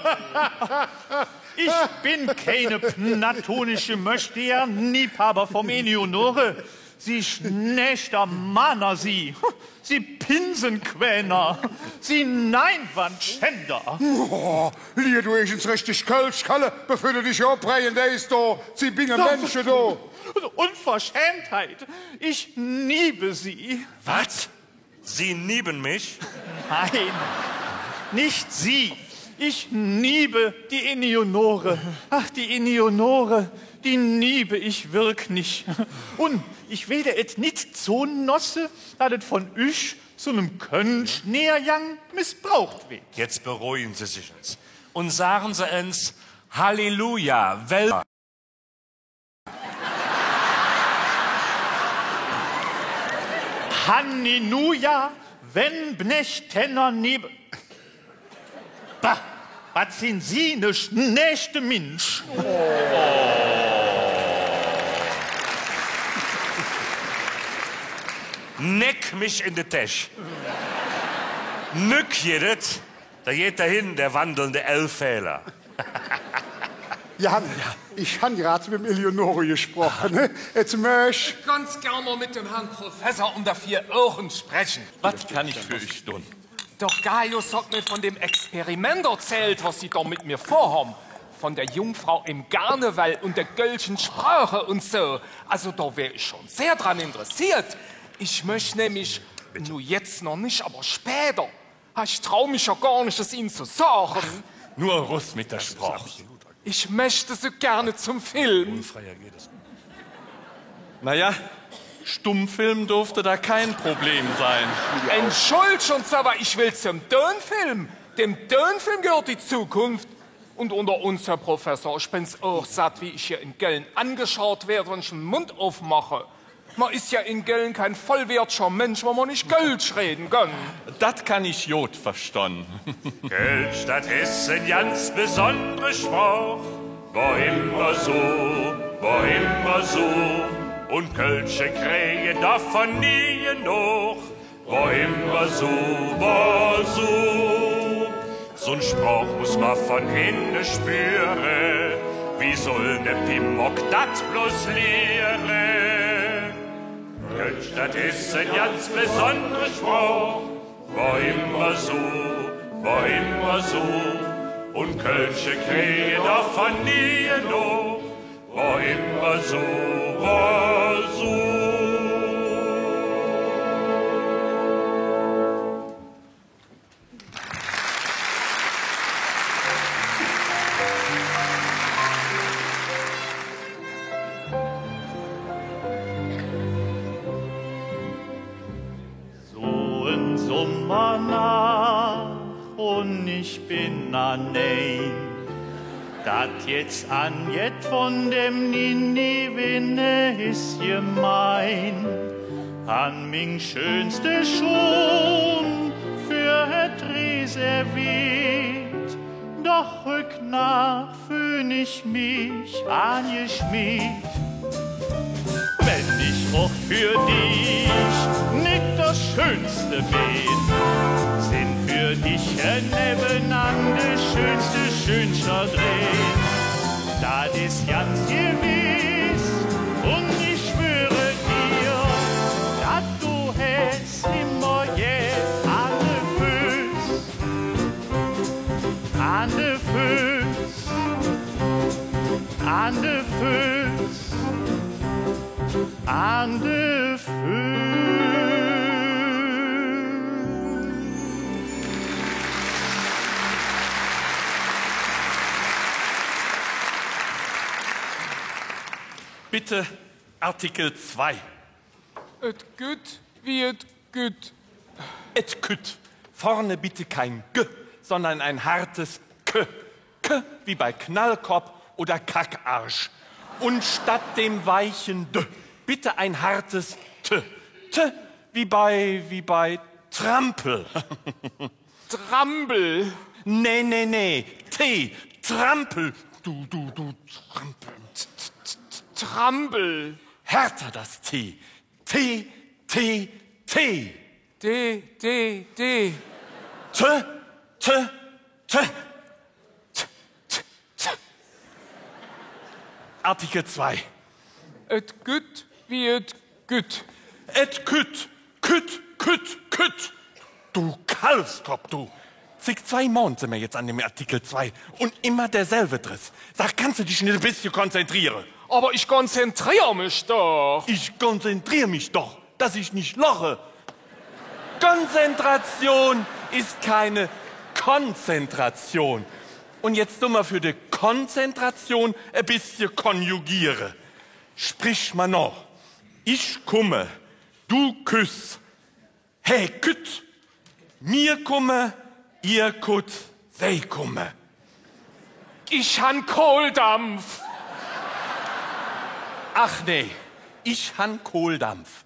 Ich ben keine platonische Möchtegern-Liebhaber vum Eleonore. Sie schläächter Manner, Sie. Sie Pinsenquäner. Sie Leinwandschänder. Oh, lier do eesch ens richtig Kölsch, Kalle, bevör do dich opräge deis do. Sie binge Minsche do. Unverschämtheit. Ich liebe Sie. Wat? Sie lieben mich? Nein, nicht Sie. Ich liebe die Eleonore. Ach, die Eleonore, die liebe ich wirklich. Un ich weede et nit zolosse, dat et vun üch zo nem Kölschlehrgang missbrauch weed. Jetzt beruhigen Sie sich jetzt. Und sagen Sie uns Halleluja, Welt. Halleluja, wenn Bnech Tenner neben. Bah, wat sin Sie ne schläächte Minsch. Neck mich en de Täsch. Nück jedet. Do geiht hä hin, der wandelnde Elfhähler. Jan, ich han grad met dem Eleonore gesproche, ne? Jetz möch ich ganz gään met dem Herrn Professor unter vier Ohren spreche. Wat kann ich för Üch dun? Der Gaius hät mir vun dem Experiment verzällt, wat Se do met mir vürhän. Vun der Jungfrau em Karneval un der kölsche Sproch un su. Alsu, do wör ich schon sehr dran interessiert. Ich möch nämlich, nu jetz noch nit, ävver späder, ich trau mich jo gar nit, et Üch ze sage. Nor erus met der Sproch. Ich möch su gään zom Film. Na jo, Stummfilm dürft do kei Problem sin. Entschuldgen Se, ävver ich well zom Dönfilm. Dem Dönfilm gehööt de Zukunf. Un unger uns, Herr Professor, ich ben et och satt, wie ich hee en Kölle aangeschaut weed, wann ich der Mund opmaache. Mer es jo en Kölle kei vollwärtiger Minsch, wann mer nit Kölsch rede kann. Dat kann ich god verstonn. Kölsch, dat es en ganz besondere Sproch. Wo immer su, wo immer su. Un Kölsche kräge dovun nie genog. Wo immer su, wo su. Su en Sproch muss mer vun hinge spüre. Wie soll ne Pimmock dat bloß liere? Kölsch, dat es en ganz besondre Sproch. Wor immer su, wor immer su. Un Kölsche kriege dovun nie enog. Wor immer su, wor su. Su en Sommernaach un ich ben allein. Dat jetz aangeiht vun dem Nini Winne es gemein. Han ming schönste Schuh för et reserveet, doch röck noh föhn ich mich aangeschmeedt. Wenn ich och för dich nit dat Schönste ben, sin för dich en Evven an de schönste Schöncher dren. Dat es ganz gewess, un ich schwöre dir, dat do häs immer jet an de Föß, an de Föß, an de Föß, an de Föß. Bitte Artikel zwei. Et kütt, wie et kütt. Et kütt. Vorne bitte kein G, sondern ein hartes K. K wie bei Knallkopp oder Kackarsch. Und statt dem weichen D bitte ein hartes T. T wie bei, wie bei Trampel. Trampel. Nee, nee, nee. T. Trampel. Du, du, du, Trampel. Trampel. Härter das T. T, T, T. T, T, T. T, T, T. T, T, T. Artikel zwei. Et kütt, wie et kütt. Et kütt, kütt, kütt, kütt. Du Kalfskopp, du. Zick zwei Monte sin mer jetz an dem Artikel zwei. Und immer derselbe Driss. Sag, kannst du dich nit e bessche konzentriere? Aber ich konzentrier mich doch. Ich konzentrier mich doch, dass ich nicht lache. Konzentration ist keine Konzentration. Und jetzt dun mer für die Konzentration e bessche konjugiere. Sprich mal noch. Ich kumme, du küss, hä kütt, mir kumme, ehr kutt, se kumme. Ich han Kohldampf. Ach nee, ich han Kohldampf.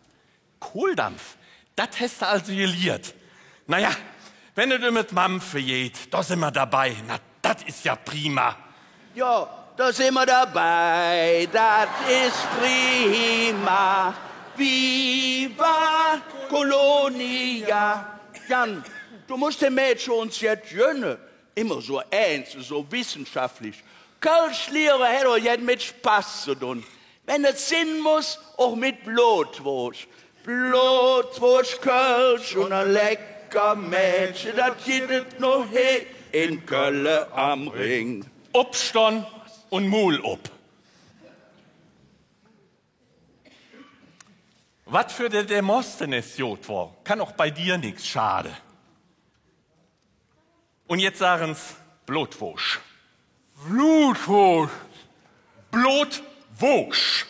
Kohldampf? Dat häs de also geliert. Na ja, wenn et öm et Mampfe geiht, do sin mer dobei. Na, dat es jo prima. Jo, do sin mer dobei, dat es prima. Viva Colonia. Jan, do muss dem Mädche uns jet gönne. Immer su ääns, su wissenschaftlich. Kölsch liere hät och jet met Spass ze dun. Wenn et sin muss, och met Blodwoosch. Blodwoosch, Kölsch un e lecker Mädche, dat gitt et nor hee en Kölle am Rhing. Opstonn un Muul op. Wat för der Demosthenes god wor, kann och bei dir nix schade. Un jetz sag ens Blodwoosch. Blodwoosch. Blodwoosch.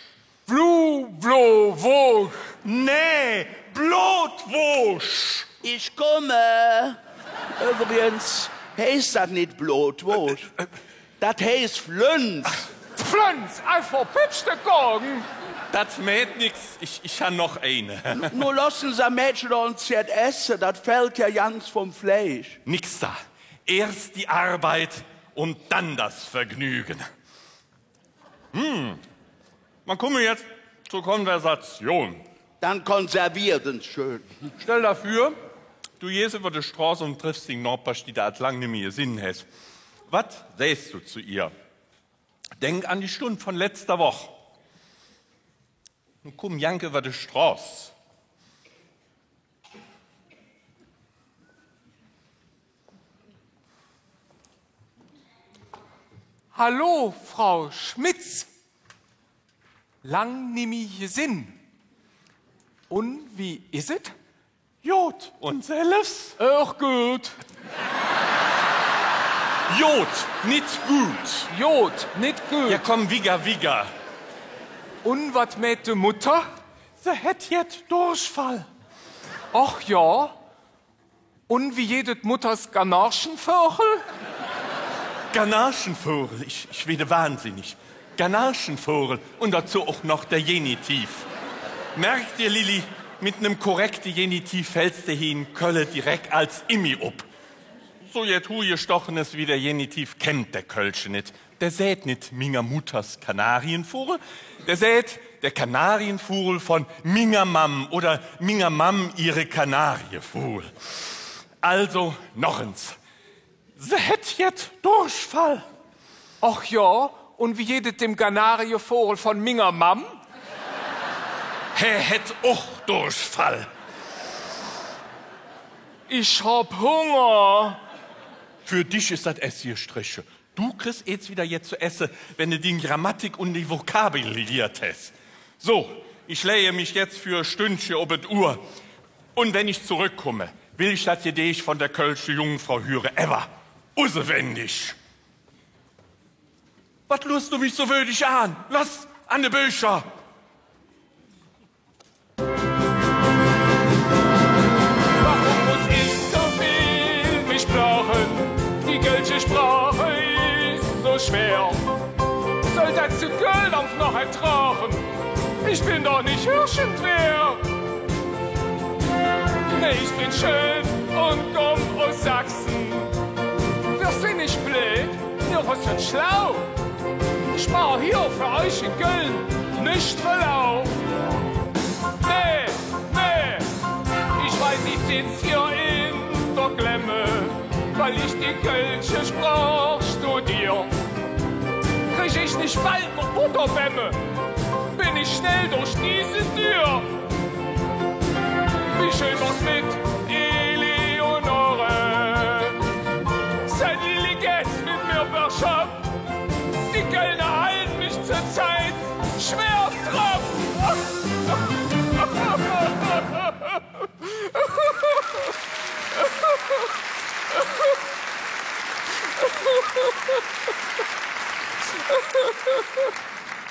Blu-, Blodwoosch. Nä, Blodwoosch. Ich kumme. Üvvrigens heiß dat nit Blodwoosch. Dat heiß Flönz. Flönz, einfach Pitschtekong. Dat mäht nix, ich, ich han noch eine. Nu loss ens dat Mädche doch ens jet esse, dat fällt jo ganz vum Fleisch. Nix do. Erst die Arbeit und dann das Vergnügen. Hm, mer kumme jetz zor Konversation. Dann konservier ens schön. Stell der vür, do geihs üvver de Stroß un triffs ding Nohpersch, die de ald lang nimmih gesinn häs. Wat sähs do zo ehr? Denk an die Stund vun letzter Woch. Nu kumm, jank üvver de Stroß. Hallo, Frau Schmitz. Lang nimmih gesinn. Un wie es et? God, un selvs? Och god. God, nit god. God, nit god. Jo, kumm, wigger, wigger. Un wat mäht de Mutter? Se hät jet Durchfall. Och jo. Un wie geiht et Mutters Ganaschenvogel? Ganaschenvogel, ich, ich weede wahnsinnig. Ganaschenvogel, un dozo och noch der Genitiv. Merk dir, Lilli, met nem korrekte Genitiv fälls de hee en Kölle direk als Immi op. Su jet Huhgestochenes wie der Genitiv kennt der Kölsche nit. Dä säht nit minger Mutters Kanarienvogel, dä säht der Kanarienvogel vun minger Mamm oder minger Mamm ehre Kanarievogel. Alsu, noch ens. Se hät jet Durchfall. Och jo, un wie geiht et dem Kanarievogel vun minger Mamm? Hä hät och Durchfall. Ich han Hunger. För dich es dat Esse gestreche. Do kriss eets widder jet ze esse, wann de ding Grammatik un de Vokabele geliert häs. Su, ich läge mich jetz för e Stündche op et Uhr. Un wann ich zoröckkumme, well ich dat Gedeech vun der kölsche Jungfrau hüre. Ävver uswendig. Wat luurs do mich su wödig aan? Loss, an de Böcher! Warum muss ich so viel mich plagen? Die kölsche Sprache ist so schwer. Soll dat Zigeunerdampf noch ertragen? Ich bin doch nicht irgendwer. Nee, ich bin schön und komm aus Sachsen. Wir sind nicht blöd, wir sind schlau. Ich mach hier für euch in Köln nicht für lau. Nee, nee, ich weiß, ich sitz hier in der Klemme, weil ich die kölsche Sprach studier. Krieg ich nicht bald noch Butterbämme, bin ich schnell durch diese Tür. Wie schön war's mit Eleonore. Seit Lilli geht's mit mir bergab. Die Kölner halten mich zurzeit schwer drauf.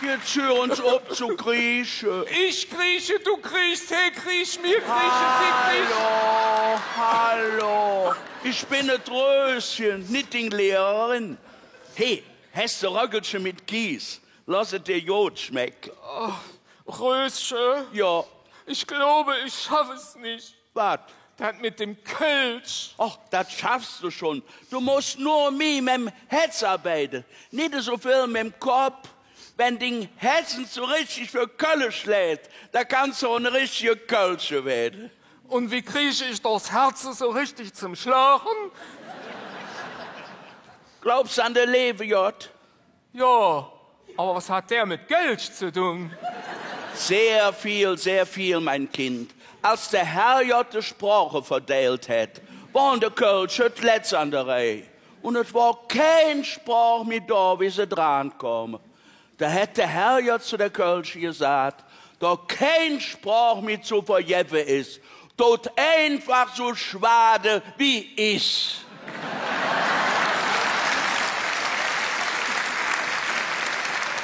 Jetz hür ens op ze kriesche. Ich kriesche, do kriechs, hä kriescht, mir kriesche, se kriesche. Hallo, hallo. Ich ben et Röschen, nit ding Lehrerin. Hey, häs de Röggelche met Kis? Loss et dir god schmecke. Oh, Rösche? Jo. Ich glaube, ich schaff es nicht. Wat? Dat met dem Kölsch. Och, dat schaffs do schon. Do muss nor mih mem Hätz arbeide. Nit esu vill mem Kopp. Wann ding Hätz su richtig för Kölle schläht, dann kanns do och ne richtige Kölsche wääde. Un wie krieg ich dat Hätz su richtig zom Schlage? Glaubs do an de leeve Godd? Jo, ävver wat hät dä met Kölsch ze dun? Sehr viel, sehr viel, mein Kind. Als der Herrgodd de Sproche verdeilt hät, wore de Kölsche et letz an der Reih. Un et wor kein Sproch mih do, wie se dran kome. Do hät der Herrgodd zo de Kölsche gesaht, do kein Sproch mih zo vergevve es, dot einfach su schwaade wie is.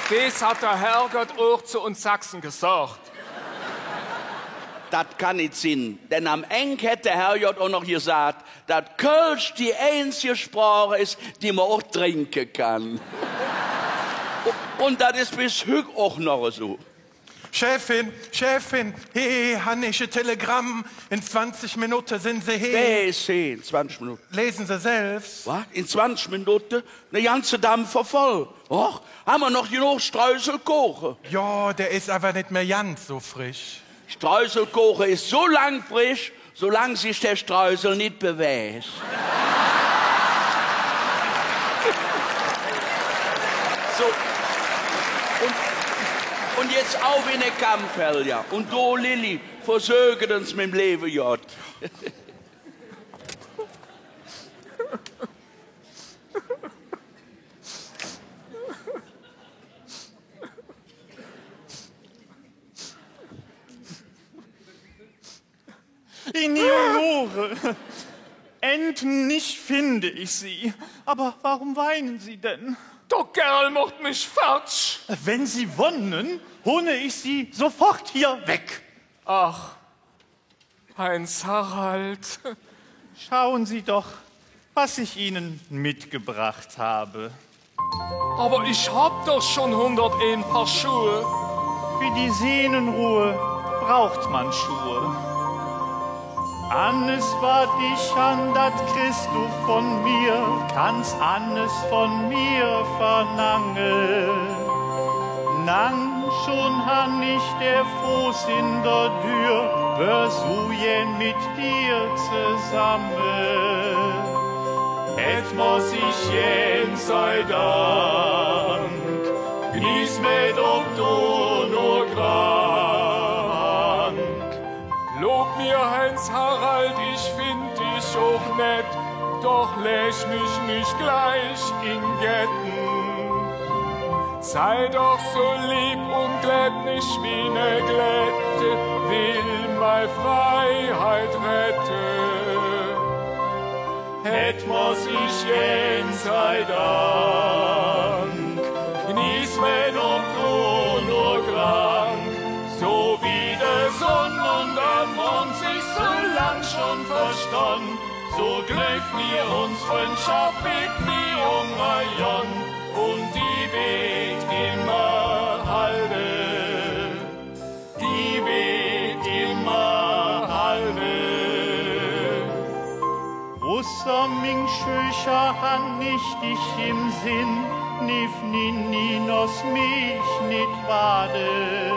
Des hät der Herrgodd och zo uns Sachse gesaht. Dat kann nit sin, denn am Eng hät der Herrgodd och noch gesaht, dat Kölsch die einzige Sproch es, die mer och drinke kann. Un dat es bes hügg och noch esu. Chefin, Chefin, he, he, han ich e Telegramm. In zwanzig Minutte sin Se he. Wä es he in zwanzig Minutte? Lesen Se selvs. Wat? In zwanzig Minutte? Ne ganze Dampfer voll. Och, han mer noch genog Streuselkoche? Jo, dä es ävver nit mih ganz su frisch. Streuselkoche es su lang frisch, su lang sich der Streusel nit bewäg. Su. Un, un jetz auf in de Kampf, Helga. Un do, Lilli, versöke et ens mem leeve Godd. Eleonore, endlich finde ich Sie. Aber warum weinen Sie denn? Der Kerl maht mich fertig. Wenn Sie wonnen, hole ich Sie sofort hier weg. Ach, Heinz Harald. Schauen Sie doch, was ich Ihnen mitgebracht habe. Aber ich hab doch schon hundertein Paar Schuhe. Für die Seelenruhe braucht man Schuhe. Alles, wat ich han, dat kriss du von mir, kanns alles von mir verlange. Lang schon han ich der Foß in der Dür, wör su gään mit dir zesamme. Et muss ich gään sei Dank, gnieß met, ob du nur krank. Glaub mir, Heinz Harald, ich find dich och nett, doch läg mich nit glich in Getten. Sei doch su leev un glätt mich wie ne Klette, will mei Freiheit rette. Et muss ich gään sei Dank, gnieß met, ob du nur krank, su wie de Sonn un der Mond sich su lang schon verstonn, su gläuv mir, uns Fründschaff weed nie ungergonn, un die weed immer halde, die weed immer halde. Usser ming Schöcher han ich dich im Sinn, nimm nie, nie, loss mich nit wade.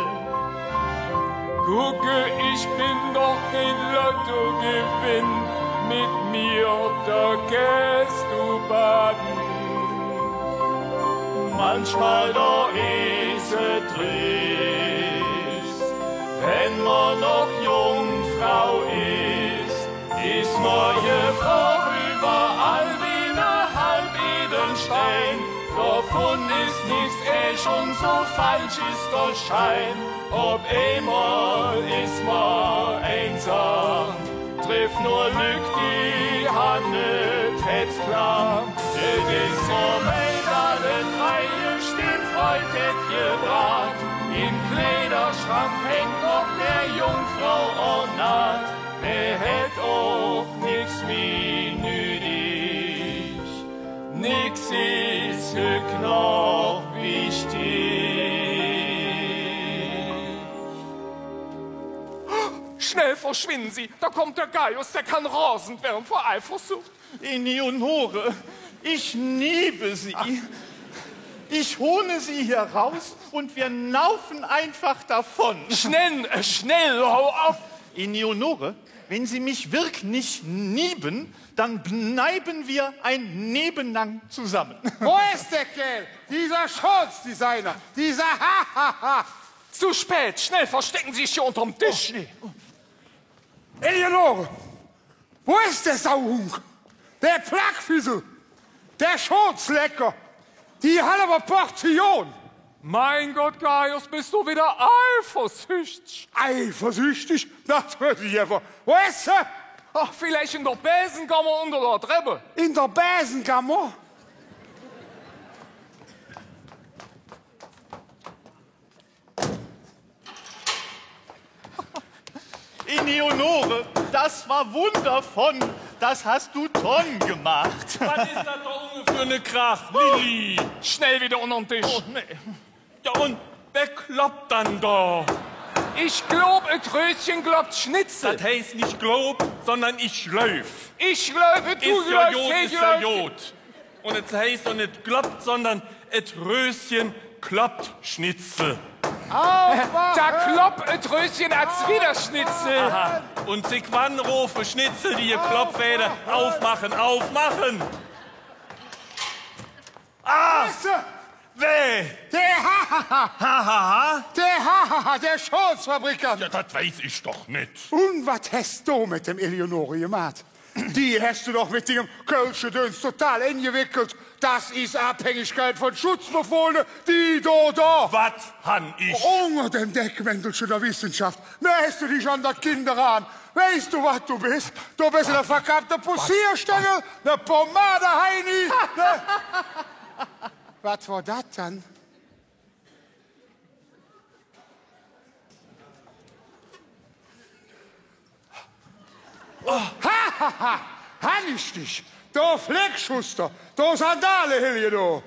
Gucke, ich ben doch kein Lottogewinn, met mir, do geihs do bade. Manchmol, do es et trist, wenn mer noch Jungfrau es, es mer je Frau üvverall wie ne halbedle Stein. Dovun es nix ech un su falsch es der Schein. Op eimol es mer einsam, triff nor Lück, die han et Hätz klamm. Et es mer mei, dat et drei Stück Freud hät gebraht. Im Kleiderschrank hängk noch der Jungfrau Ornat. Mer hät och nix mih nüdig, nix es hügg noch wichtig. Schnell verschwinden Sie, da kommt der Gaius, der kann rasend werden vor Eifersucht. Eleonore, ich liebe Sie. Ich hole Sie hier raus und wir laufen einfach davon. Schnell, äh, schnell, hau auf! Eleonore, wenn Sie mich wirklich lieben, dann bleiben wir ein Leben lang zusammen. Wo ist der Kerl? Dieser Schurz, dieser, dieser, ha, ha, ha. Zu spät, schnell verstecken Sie sich hier unterm Tisch. Oh, nee. Eleonore, wo ist der Sauhung? Der Plackfissel? Der Schurzlecker? Die halve Portion? Mein Gott, Gaius, bist du wieder eifersüchtig? Eifersüchtig? Dat weiß ich ävver. Wo ist er? Ach, vielleicht in der Besenkammer unter der Treppe. In der Besenkammer? Eleonore, das war wundervon. Das hast du toll gemacht. Wat es dat doch för ene Krach, Lilli? Schnell wieder unterm Tisch. Oh, nee. Ja, un wer kloppt dann do? Ich glaub, et Röschen kloppt Schnitzel. Dat heiß nit glaub, sondern ich gläuv. Ich gläuv, du gläuvs, he gläuvt. Un et heiß doch nit kloppt, sondern et Röschen kloppt Schnitzel. Aufmachen! Do kloppt et Röschen als wieder Schnitzel. Aha. Un zick wann rofe Schnitzel, die gekloppt weede: Aufmachen, aufmachen! Ah! Wesse! Wä? Der, ha, ha, ha. Ha, ha, ha? Der, ha, ha, ha, der Schurzfabrikant. Ja, dat weiß ich doch nit. Un wat häs do met dem Eleonore gemaht? Die häs do doch met dingem Kölschgedöns total engewickelt. Dat es Avhängigkeit vun Schutzbefohlene, die do, do. Wat han ich? Unger dem Deckmäntelche der Wissenschaff mähs do dich an der Kinderahn. Weiß do, wat do bes? Do bes ene verkappte Posierstängel, ene Pomade-Heini, ne? Wat wor dat dann? Oh. Ha, ha, ha! Han ich dich, do Flickschuster, do Sandalehellige, do!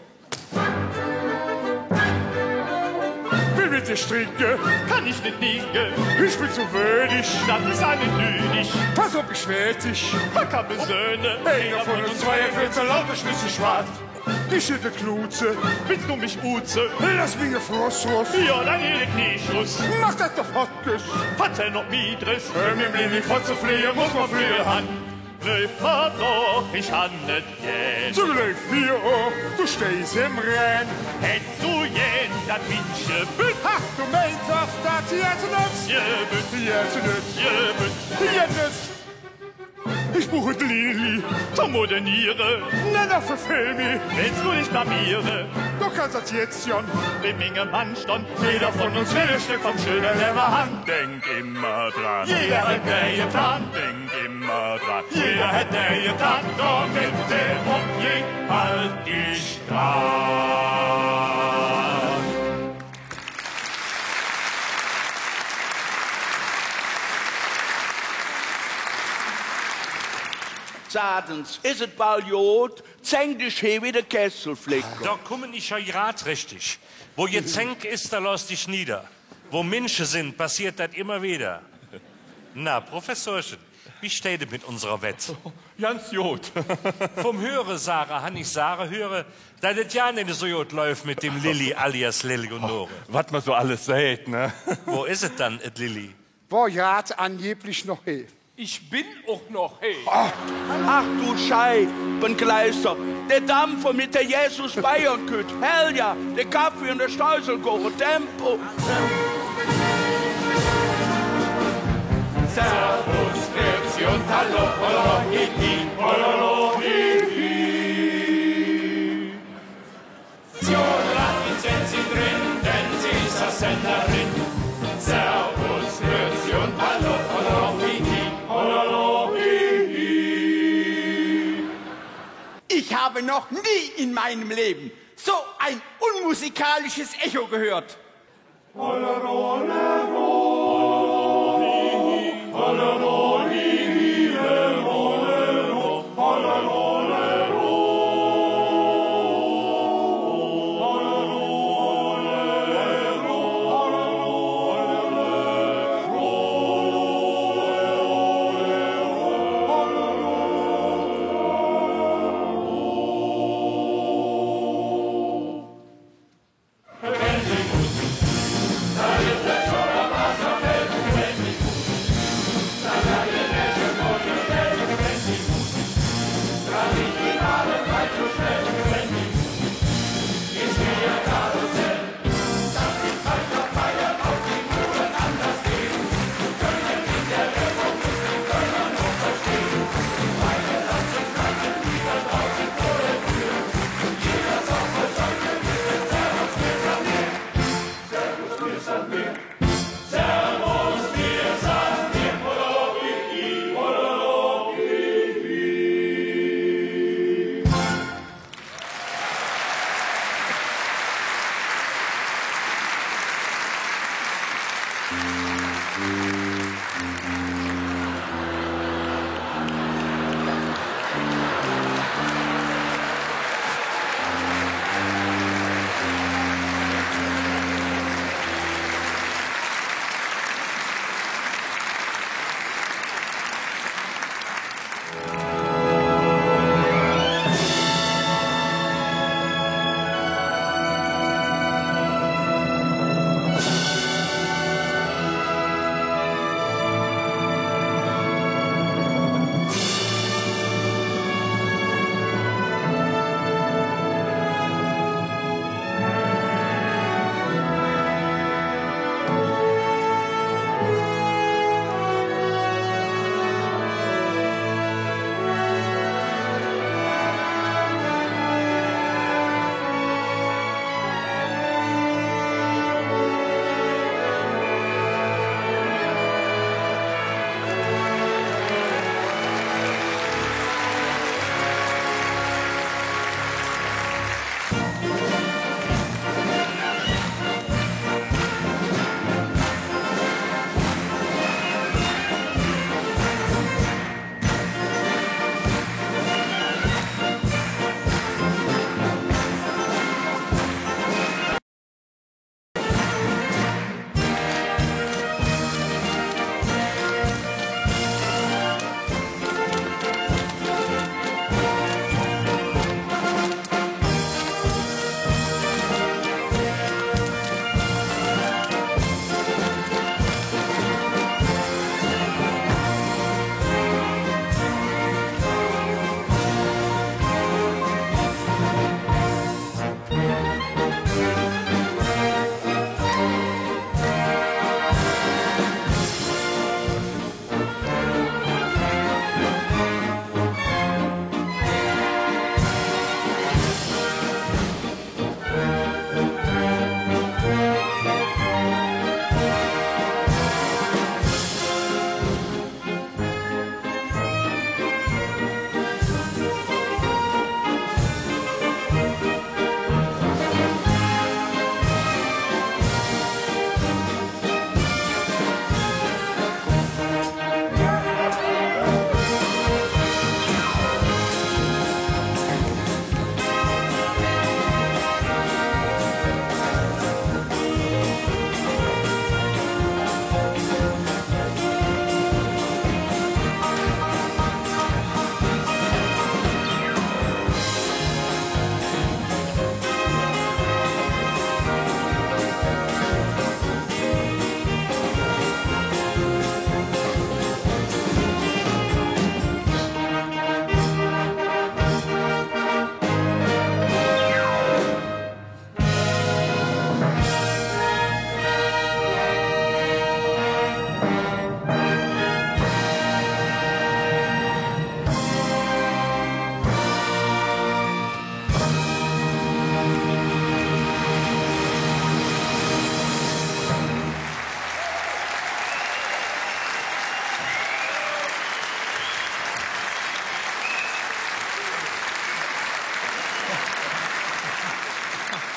Will met dir strinke, kann ich nit liege, ich ben zo wödig, dat es all nit nüdig. Pass op, ich werd dich, pack am Besöhne, einer vun uns zwei weed ze laut, schließlich schwaad. Ich will dich knuze, willst du mich uze? Loss mich Frust los. Jo, dann hiel ich nit us. Maach, dat de fott bes. Verzäll noch Miedres. Öm em Lilli fott ze fleege, muss mer Flügel han. Gläuv mer doch, ich han et gään. Su gläuv mer och, do steihs em Rään. Hätts do gään, dat Windche bütt. Ha, do meins, dat jetz nötz? Jetz nötz. Jetz nötz. Ich bruch et Lilli ze moderniere. Nä, nä, verfehl mich, wells do dich blamiere? Do kanns dat jetz jon bei mingem Mann stonn. Jeder vun uns well e Stöck vum schöne Levve han. Denk immer dran, jeder hät en Plan. Denk immer dran, jeder hät en Plan. Domet de Opjäg halt dich dran. Saht ens, es et bal god? Zänk dich he wie de Kesselflicker. Do kumme ich jo grad richtig. Wo Gezänk es, do loss dich nieder. Wo Minsche sin, passeet dat immer wieder. Na, Professorche, wie steiht et met unserer Wett? Ganz god. Vum Höre sage han ich sage höre, dat et jo nit esu god läuf met dem Lilli alias Lilli Gonore. Wat mer su alles säht, ne? Wo es et dann, et Lilli? Wor grad angeblich noch he. Ich ben och noch he. Ach, ach do Scheibekleister, der Dampfer met der Jesus-Bayern-Kütt. Hell jo, der Kaffee un der Steusel gode Tempo. Servus, grüß Gott un hallo, hallo, hi, hi, hololo, hi, hi. Jo, laat uns, wenn Sie drin, denn sie ist das Sängerin. Servus, grüß Gott un hallo, hallo, hi, hi, hololo, hi, hi. Ich habe noch nie in meinem Leben so ein unmusikalisches Echo gehört.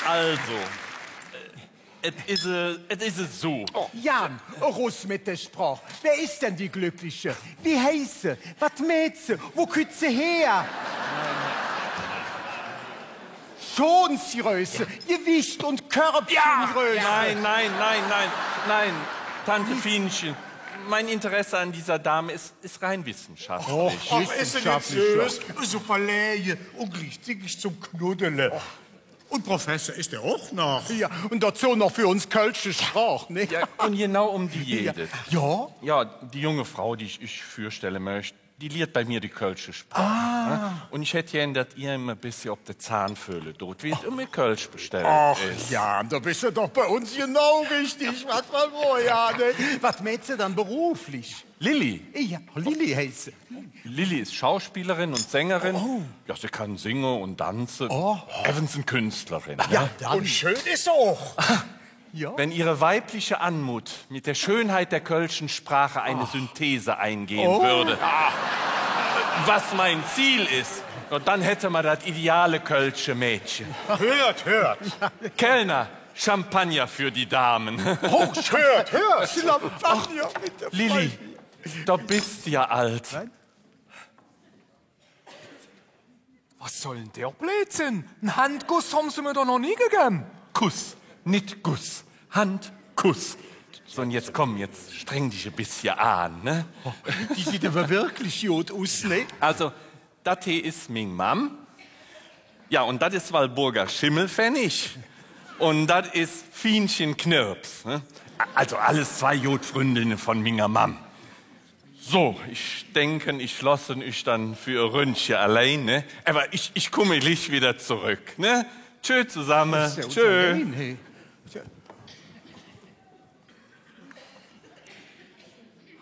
Also, äh, et is, äh, et is esu. Jan, erus met der Sproch. Wer es dann die Glöckliche? Wie heiß se? Wat mäht se? Wo kütt se her? Schonsigröße, Gewicht und Körbchengröße. Nein, nein, nein, nein, nein. Tante Fienchen, mein Interesse an dieser Dame ist, ist rein wissenschaftlich. Och, es nit söß, esu verläge un gleichzeitig zom Knuddele. Un Professor es hä och noch. Jo, un dozo noch för uns kölsche Sproch, ne? Ja, und genau um die geht es. Ja? Ja, die junge Frau, die ich euch vorstellen möchte, die liert bei mir die kölsche Sproch, ne? Und ich hätt gään, dat ehr immer e bessche op de Zahn föhle dot, wie et öm Kölsch bestellt es. Ach, Jan, do bes de doch bei uns genau richtig. Wat för Wood, jo, ne? Wat mäht se dann beruflich? Lilly. Ja, Lilly heiß se. Lilly ist Schauspielerin und Sängerin. Oh. Ja, sie kann singen und tanzen. Oh. Evans en Künstlerin, ne? Ja, dann. Un schön es se och. Ja. Wenn ihre weibliche Anmut mit der Schönheit der kölschen Sprache eine Synthese eingehen würde, was mein Ziel ist, na, dann hätte man das ideale kölsche Mädchen. Hört, hört. Kellner, Champagner für die Damen. Oh, hört, hört. Champagner mit der Lilly, Freundin. Do bes de jo ald. Was soll dann dä Blödsinn? En Handkuss han se mer doch noch nie gegevve. Kuss, nit Guss. Handkuss. So, und jetzt komm, jetzt streng dich e bessche an, ne? Oh, die süht ävver wirklich god us, ne? Also, dat hee es ming Mamm. Ja, und dat es Walburga Schimmelfennig. Und dat es Fienchen Knirps, ne? Also alles zwei god Fründinnen von minger Mamm. So, ich denke, ich loss üch dann för e Ründche allein, ne? Ävver ich, ich kumme glich widder zoröck, ne? Tschö zosamme. Tschö.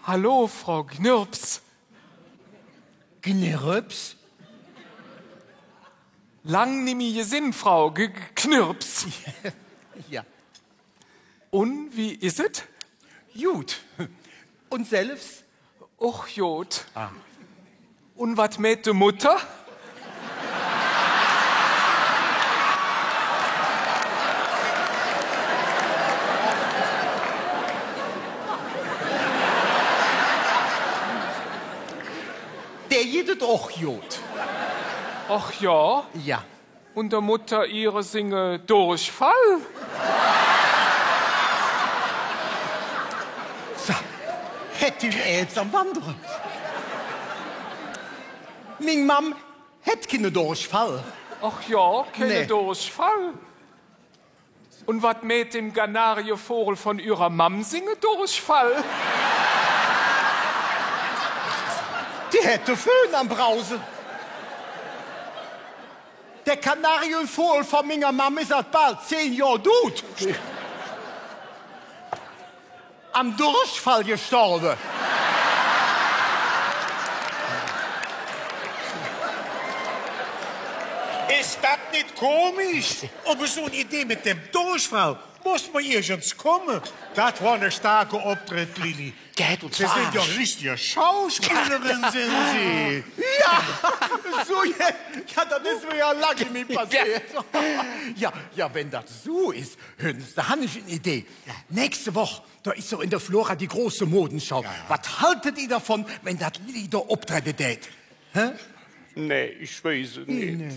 Hallo, Frau Gnirps. Gnirps? Lang nimmi gesinn, Frau G-, G-, Knirps. Ja. Un wie es et? God. Un selvs? Och god. Ah. Un wat mäht de Mutter? Dä geiht et och god. Ach jo? Jo. Un der Mutter ihrer singe Durchfall? Sa, hät die en Ääz am Wandere? Ming Mamm hät keine Durchfall. Ach jo, keine Durchfall. Un wat mäht dem Kanarievogel von ürer Mamm singe Durchfall? Die hät de Föhn am Brause. Der Kanarievogel von minger Mamm es ald bal zehn Johr dud. Am Durchfall gestorve. Es dat nit komisch? Ävver su en Idee met dem Durchfall muss mer irgends kumme. Dat wor ene starke Optredd, Lilly. Geiht uns verarsche. Se sin jo richtige Schauspillerin, sin Se. Jo, su jetz. Jo, dat es mer jo lang nit mih passeet. Jo, jo, wann dat su es, hürt ens, do han ich en Idee. Nächste Woch, do es doch en der Flora die große Modenschau. Jo, jo. Wat haltet ehr dovun, wann dat Lilly do optredde dät? Hä? Nä, ich weiß et nit.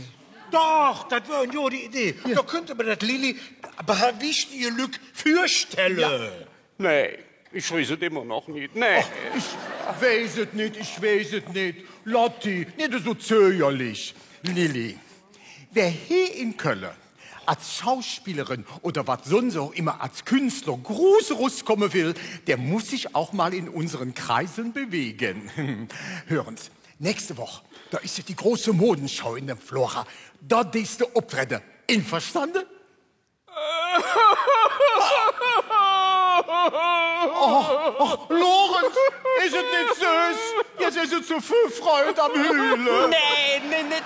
Doch, dat wör en gode Idee. Jo. Do künnte mer dat Lilly e paar wichtige Lück vürstelle. Jo. Nä, ich weiß et immer noch nit. Nä. Ach, ich weiß et nit, ich weiß et nit. Lotti, nit esu zögerlich. Lilly, wä hee en Kölle als Schauspillerin oder wat söns och immer als Künstler groß eruskumme well, dä muss sich och mal en unsere Kreise bewege. Hür ens, nächste Woch, do es jo die große Modenschau en der Flora. Do deis de optredde. Enverstande? Och, och, Lorenz, es et nit söß? Jetz es et zo vill Freud am Hüle. Nä, nä, nä,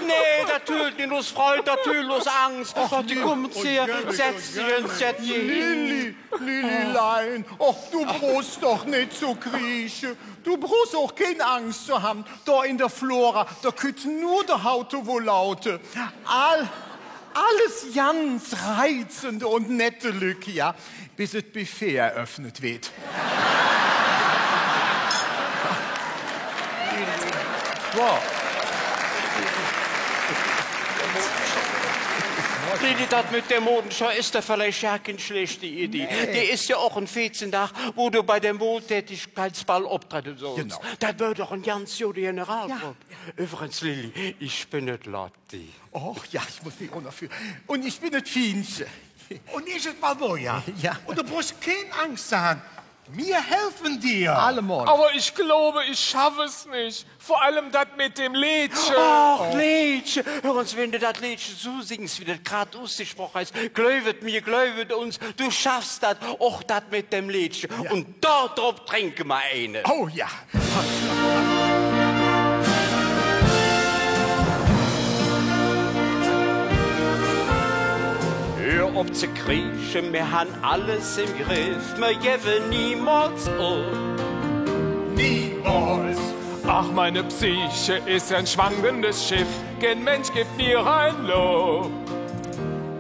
nä, dat hüült nit us Freud, dat hüült us Angs. Och, die kummt hee, setz dich hin, setz dich hin. Lilly, Lilly, och, do bruchs doch nit zo kriesche. Do bruchs och kein Angs zo han. Do en der Flora, do kütt nor de Haute Volante. All Alles ganz reizende un nette Lück, jo, bes et Buffet eröffnet weed. Lilli, dat met der Modenschau es doch villeich jo kein schläächte Idee. Nä. Dä es jo och en veezehn Dag, wo do bei dem Wohltätigkeitsball optredde sollst. Genau. Dat wör doch en ganz gode Generalprob. Jo. Üvvrigens, Lilli, ich ben et Lotti. Och jo, ich muss dich och noch för-, un ich ben et Fienche. Un ich et Maboja. Jo. Un do bruchs kein Angs ze han. Mir helfe dir. Allemol. Aber ich glaube, ich schaffe es nicht. Vor allem dat met dem Leedche. Och, Leedche. Hür ens, wann do dat Leedche su sings, wie do dat grad usgesproche häs, gläuv et mir, gläuv et uns, do schaffs dat, och dat met dem Leedche. Jo. Un do drop drinke mer eine. Oh jo. Hür op ze kreesche, mir han alles em Greff, mir gevve niemols op. Niemols. Ach, meine Psyche ist ein schwankendes Schiff, kein Mensch gibt mir ein Lob.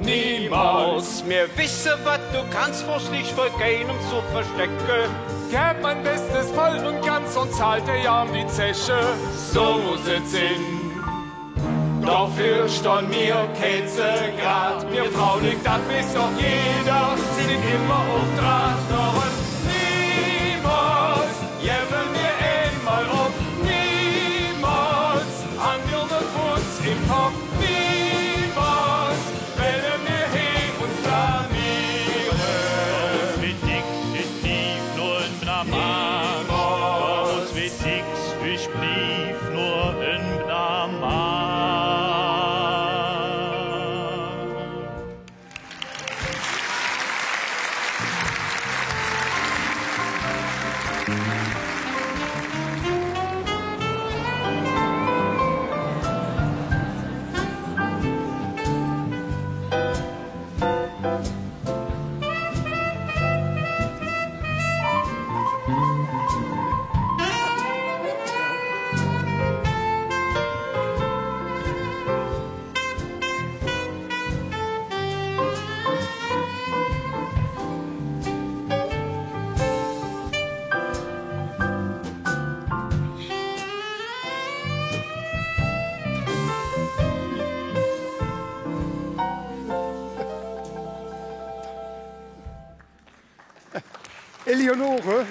Niemols. Mir wesse, wat do kanns, bruchs dich vür keinem ze verstecke. Gäv mein Bestes voll und ganz und zahlt der Arm die Zeche. Su muss et sin. Doför stonn mir käsegrad. Mir Fraulück, dat weiß doch jeder, sin immer op Draht. Dorum niemols gevve mir eimol op. Niemols han mer uns em Kopp. Niemols welle mer he uns blamiere. Us wett nix, et bliev nor en Blamage. Us wett nix, et bliev nor en Blamage. Eleonore,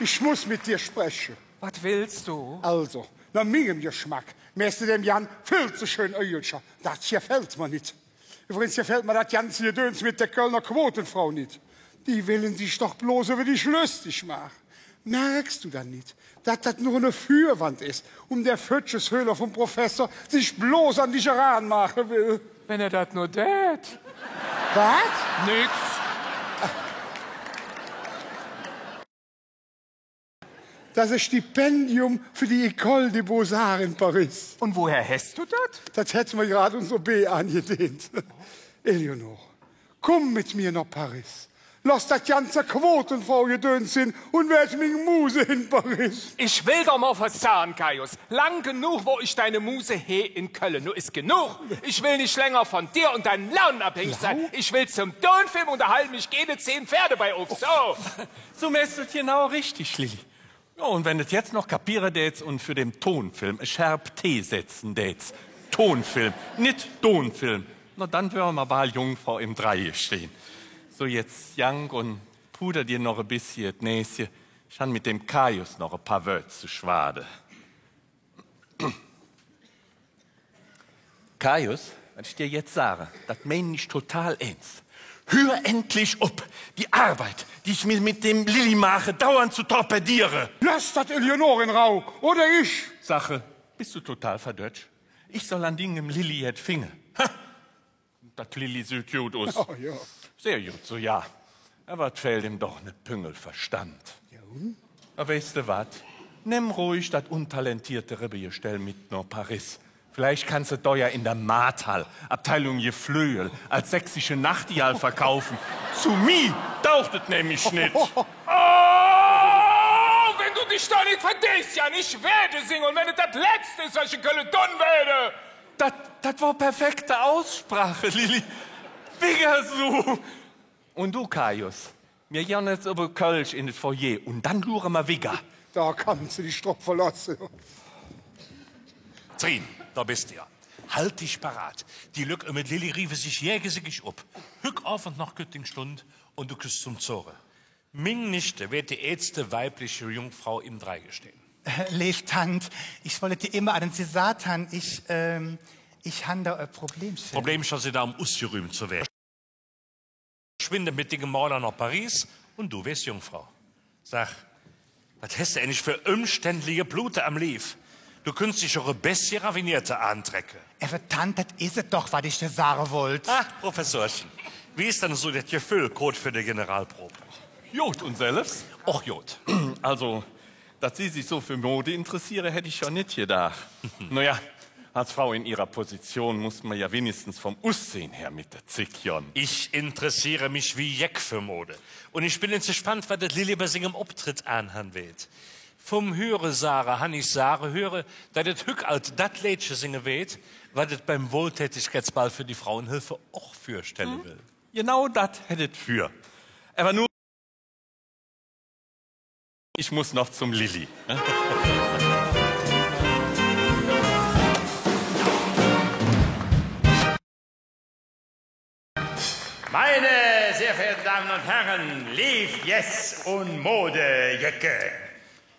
ich muss met dir spreche. Wat wells do? Alsu, noh mingem Geschmack mähs do däm Jan vill ze schön Ögelcher. Dat gefällt mer nit. Üvvrigens gefällt mer dat ganze Gedöns met der Kölner Quotenfrau nit. Die welle sich doch bloß üvver dich löstig maache. Merks do dann nit, dat dat nor ene Vürwand es, öm der Fötscheshöhler vum Professor sich bloß an dich eranmaache well? Wann hä dat nor dät. Wat? Nix. Dat es e Stipendium för die École des Beaux-Arts en Paris. Un woher häs do dat? Dat hät mer grad uns O B aangedeent. Eleonore, kumm met mir noh Paris. Loss dat ganze Quotenfrau-Gedöns sin un weed ming Muse en Paris. Ich well doch mol verstonn, Kaius. Lang genog wor ich deine Muse he en Kölle. No es genog. Ich well nit länger vun dir un deinem Laune avhängig sin. Lau? Ich well zom Tonfilm un erhalte mich geine zehn Pferde bei Obst. Su. Su mähs do et genau richtig, Lilli. Jo, un wann do et jetz noch kapiere däts un för dem Tonfilm e scharf T setze däts. Tonfilm, nit Tonfilm. No, dann wöre mer bal Jungfrau em Dreie stehn. Su, jetz gank un puder dir noch e bessche et Näsche. Ich han met dem Kaius noch e paar Wööd ze schwade. Kaius, wat ich dir jetz sage, dat mein ich total ääns. Hür endlich op, die Arbeid, die ich mir met dem Lilli maache, dauernd ze torpediere. Loss dat Eleonore en Rauh, oder ich. Sag, bes do total verdötsch? Ich soll an dingem Lilli jet finge? Ha! Dat Lilli süht god us. Oh, jo. Sehr god, su, jo. Ävver et fählt im doch ne Püngel Verstand. Jo? Na, weiß de wat? Nemm räuhig dat untalentierte Rebbegestell met noh Paris. Villeich kanns de et do jo en der Maatshall, Abteilung Geflögel, als sächsische Nachtigall verkaufe. Zo mir dauch et nämlich nit. Oh, wann do dich do nit verdeis, Jan, ich weed singe, un wann et dat Letzte es, wat ich en Kölle dun weed. Dat, dat wor perfekte Aussprache, Lilli. Wigger su. Un do, Kajus, mir gonn jetz üvver Kölsch en et Foyer un dann luure mer wigger. Do kanns de dich drop verlooße. Trin, do bes de jo. Hald dich parat. Die Lück öm et Lilli rieve sich gägesiggig op. Hügg Ovend noch kütt ding Stund un do küss zom Zoge. Ming Nichte weed die eetste weibliche Jungfrau em Dreieck steiche. Leev Tant, ich wollt dir immer an den Zäsar tan, ich, ähm, ich han do e Problemche. Problemcher sin do, öm usgerüümp ze weede. Schwinge met dingem Maler noh Paris un do wees Jungfrau. Sag, wat häs de eigentlich för ömständliche Plute am Liev? Do künntst dich och e bessche raffineeter antrecke. Ävver Tant, dat es et doch, wat ich dir sage wollt. Ah, Professorche, wie es dann su dat Geföhl, koot vör der Generalprob? God, un selvs? Och god. Also, dat Se sich su för Mode interesseere, hätt ich jo nit gedaach. Na ja, als Frau en Ehrer Position muss mer jo winnigstens vum Ussehn her met der Zigg gonn. Ich interesseere mich wie jeck för Mode. Un ich ben jetz gespannt, wat et Lilli bei singem Optritt aanhan weed. Vum Höresage han ich sage höre, dat et hügg ald dat Leedche singe weed, wat et beim Wohltätigkeitsball för die Frauenhilfe och vürstelle well. Genau dat hät et vür. Ävver nor, ich muss noch zom Lilli. Meine sehr verehrten Damen und Herren, leev Gäss un Modejecke.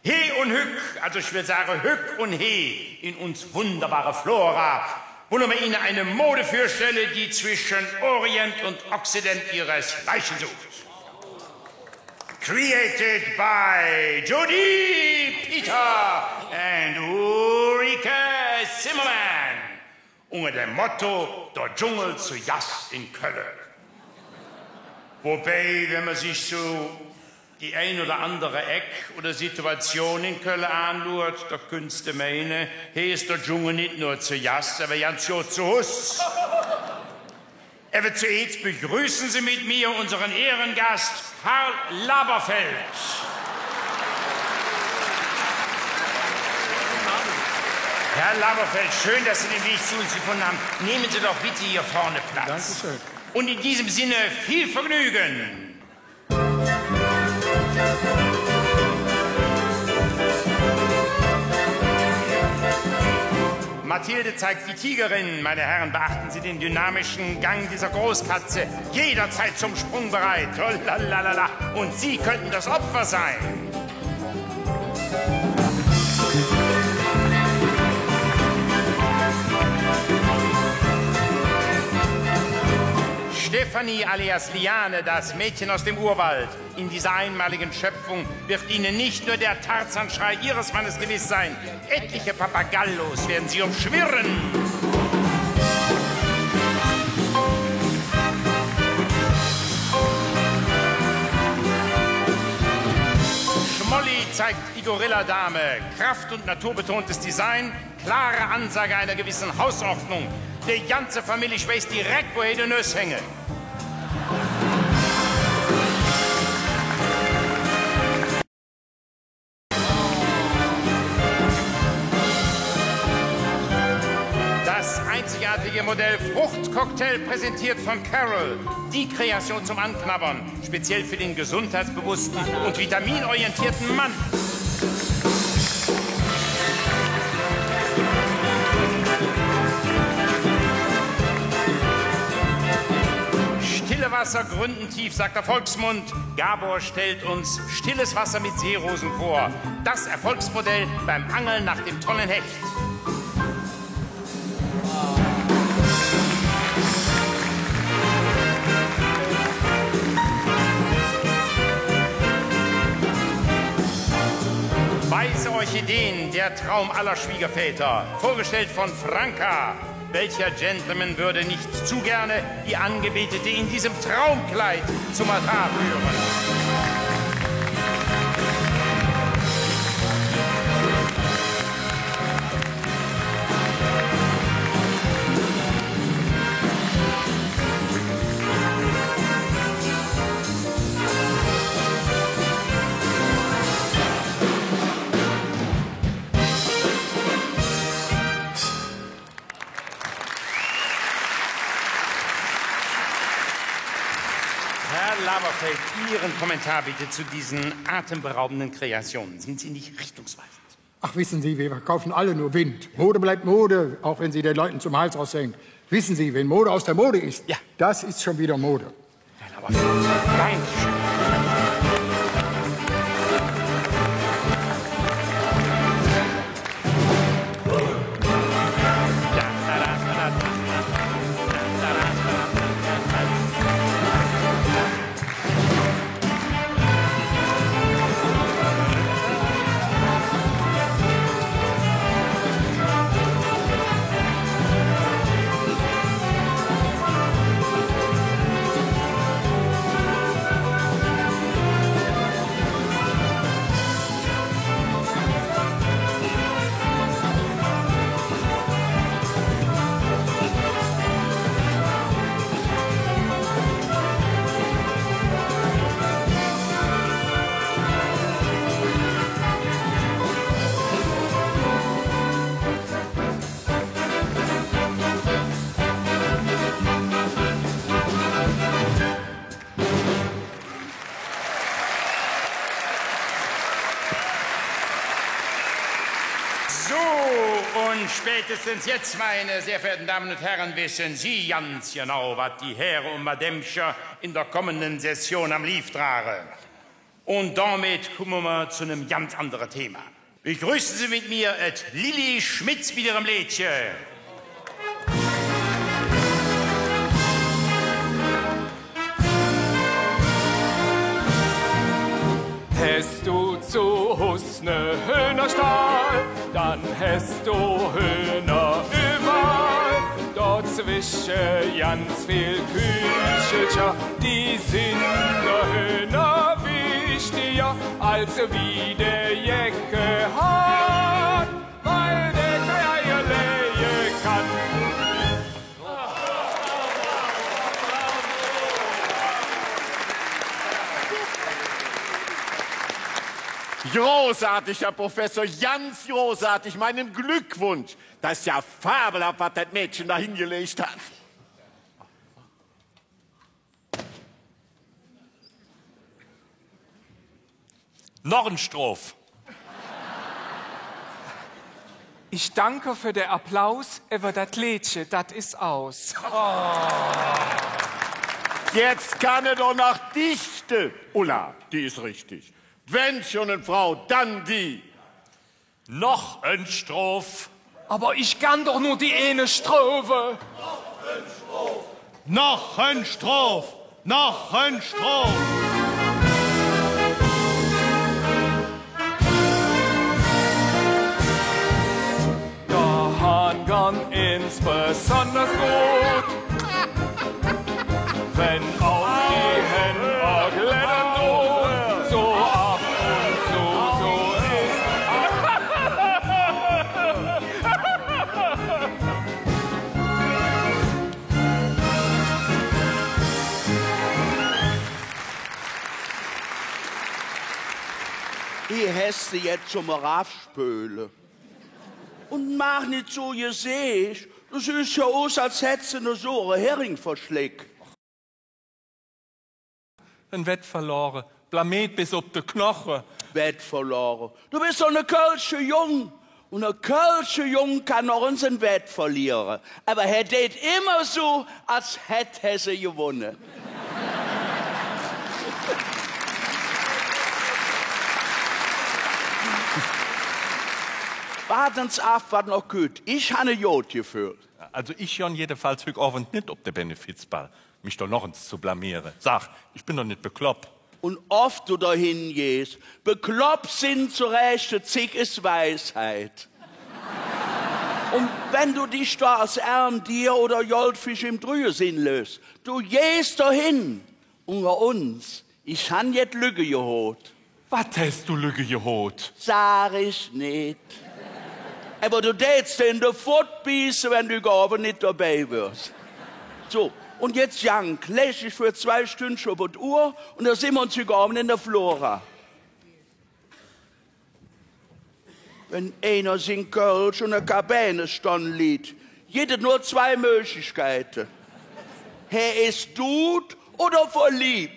Hee un hügg, also ich will sagen, hügg un hee in uns wunderbare Flora, wolle mer Ihnen eine Mode vorstellen, die zwischen Orient und Okzident ihresgleichen sucht. Created by Judy Peter and Ulrike Zimmermann. Unger dem Motto: Der Dschungel zu Gass in Kölle. Wobei, wenn mer sich su die ein oder andere Eck oder Situation in Kölle aanluurt, do künntste meine, hee es der Dschungel nit nor zu Gass, ävver ganz god zo Hus. Ävver zoeets begrüßen Sie mit mir unseren Ehrengast Karl Lagerfeld. Herr Lagerfeld, schön, dass Sie den Weg zu uns gefunden haben. Nehmen Sie doch bitte hier vorne Platz. Dankeschön. Und in diesem Sinne viel Vergnügen. Mathilde zeigt die Tigerin. Meine Herren, beachten Sie den dynamischen Gang dieser Großkatze. Jederzeit zum Sprung bereit. Oh, la, la, la, la. Und Sie könnten das Opfer sein. Stefanie alias Liane, das Mädchen aus dem Urwald. In dieser einmaligen Schöpfung wird Ihnen nicht nur der Tarzanschrei Ihres Mannes gewiss sein, etliche Pappagallos werden Sie umschwirren. Schmolli zeigt die Gorilladame. Kraft und naturbetontes Design, klare Ansage einer gewissen Hausordnung. De ganze Famillich weiß direk, wo hee de Nös hänge. Das einzigartige Modell Fruchtcocktail, präsentiert von Carol. Die Kreation zum Anknabbern, speziell für den gesundheitsbewussten und vitaminorientierten Mann. Stille Wasser gründen tief, sagt der Volksmund. Gabor stellt uns stilles Wasser mit Seerosen vor. Das Erfolgsmodell beim Angeln nach dem Tonnenhecht. Weiße Orchideen, der Traum aller Schwiegerväter. Vorgestellt von Franka. Welcher Gentleman würde nicht zu gerne die Angebetete in diesem Traumkleid zum Altar führen? Ihren Kommentar bitte zu diesen atemberaubenden Kreationen. Sind sie nicht richtungsweisend? Ach, wissen Sie, wir verkaufen alle nur Wind. Mode bleibt Mode, auch wenn sie den Leuten zum Hals raushängt. Wissen Sie, wenn Mode aus der Mode ist, ja, das ist schon wieder Mode. Nein, aber nein. So, und spätestens jetzt, meine sehr verehrten Damen und Herren, wissen Sie ganz genau, wat die Häre un Madämcher en der kummende Session am Liev drage. Un domet kumme mer zo enem ganz andere Thema. Begrüßen Sie mit mir et Lilly Schmitz mit ihrem Leedche. Häs do zo Hus ne Höhnerstall, dann häs do Höhner üvverall. Dozwische ganz vill Küchelcher, die sin der Höhner wichtiger als wie de jecke Hahn, weil dä kei Eier läge kann. Großartig, Herr Professor, ganz großartig. Meinen Glückwunsch. Dat es jo fabelhaff, wat dat Mädchen do hingelegt hät. Noch en Stroph. Ich danke för der Applaus, ävver dat Leedche, dat es us. Jetz kann hä doch noch dichte. Ulla, die es richtig. Wenn schon en Frau, dann die. Noch en Stroph. Ävver ich kann doch nor die eine Stroph. Noch en Stroph, noch en Stroph. Der Hahn kann insbesonders god, wenn auch die Hänn er glätte dun, so av un zo, so es. Die häs de jetz zom Eraffspöle. Un maach nit su e Geseech. Do sühs jo us, als hätts de ene sure Hering verschleck. En Wett verlore, blameet bes op de Knoche. Wett verlore. Do bes doch ene kölsche Jung. Un ene kölsche Jung kann och ens en Wett verliere. Ävver hä deit immer su, als hätt hä se gewonne. Waad ens av, wat noch kütt. Ich han e god Geföhl. Also ich gonn jedenfalls hügg Ovend nit op der Benefizball, mich do noch ens ze blamiere. Sag, ich ben doch nit beklopp. Un ov do dohin geihs, beklopp sin zor räächte Zigg es Weisheit. Un wann do dich do als ärm Dier oder Goldfisch em Drüge sin löss, do geihs dohin, unger uns, ich han jet Lügge gehoot. Wat häs do Lügge gehoot? Sag ich nit. Ävver do däts de en de Fott bieße, wann do hügg Ovend nit dobei wörs. Su, un jetz jank, läg dich för zwei Stündche op et Uhr un do sinn mer uns hügg Ovend en der Flora. Wann einer sing Kölsch un ne Kabäne stonn liet, gitt et nor zwei Möglichkeite. Hä es dud oder verlieb.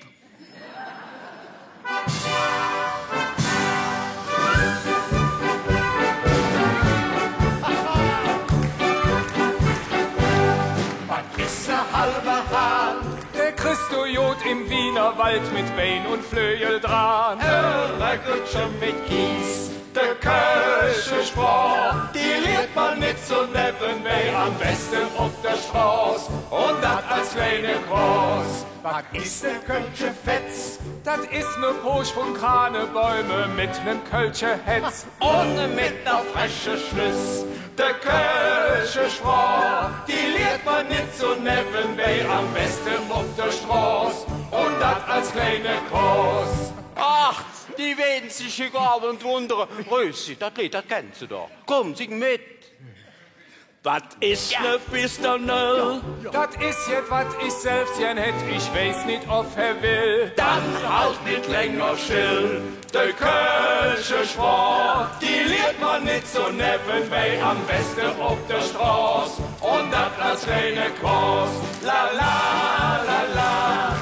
Alverhahn. Dä kriss do god em Wienerwald met Bein un Flögel dran. Ärgerche met Kis, de kölsche Sproch, die liert mer nit su nevvenbei, am beste op der Stroß, un dat als kleine Kroß. Wat es ne kölsche Fetz? Dat es ne Poosch vun Kranebäume met nem kölsche Hätz. Un met ner freche Schlüss. De kölsche Sproch, die liert mer nit su nevvenbei, am beste op der Stroß, un dat als kleine Kroß. Ach, die weedsche Gabel un Wundere. Rösi, dat Leed, dat kenns de doch. Kumm, sing met. Wat es ne Fisternell? Dat es jet, wat ich selvs gään hätt, ich weiß nit, ov hä will. Dann halt nit länger still. De kölsche Sproch, die liert mer nit su nevvenbei, am beste op der Stroß, un dat als kleine Kroß. La, la, la, la.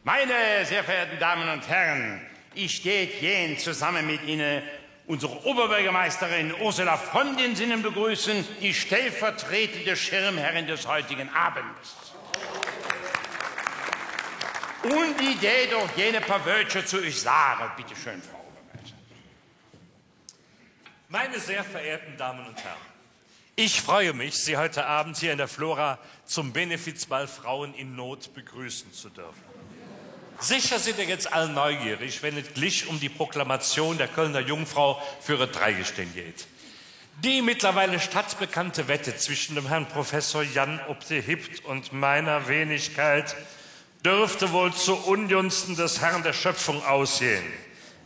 Meine sehr verehrten Damen und Herren, ich tät gään zusammen mit Ihnen unsere Oberbürgermeisterin Ursula von den Sinnen begrüßen, die stellvertretende Schirmherrin des heutigen Abends. Und die tät och gään e paar Wöödcher zu üch sage. Bitte schön, Frau Obermeisterin. Meine sehr verehrten Damen und Herren, ich freue mich, Sie heute Abend hier in der Flora zum Benefizball Frauen in Not begrüßen zu dürfen. Sicher sind ihr jetzt all neugierig, wenn et glich um die Proklamation der Kölner Jungfrau för et Dreigestirn geht. Die mittlerweile stadtbekannte Wette zwischen dem Herrn Professor Jan op de Hipp und meiner Wenigkeit dürfte wohl zu Ungünsten des Herrn der Schöpfung ausgehen.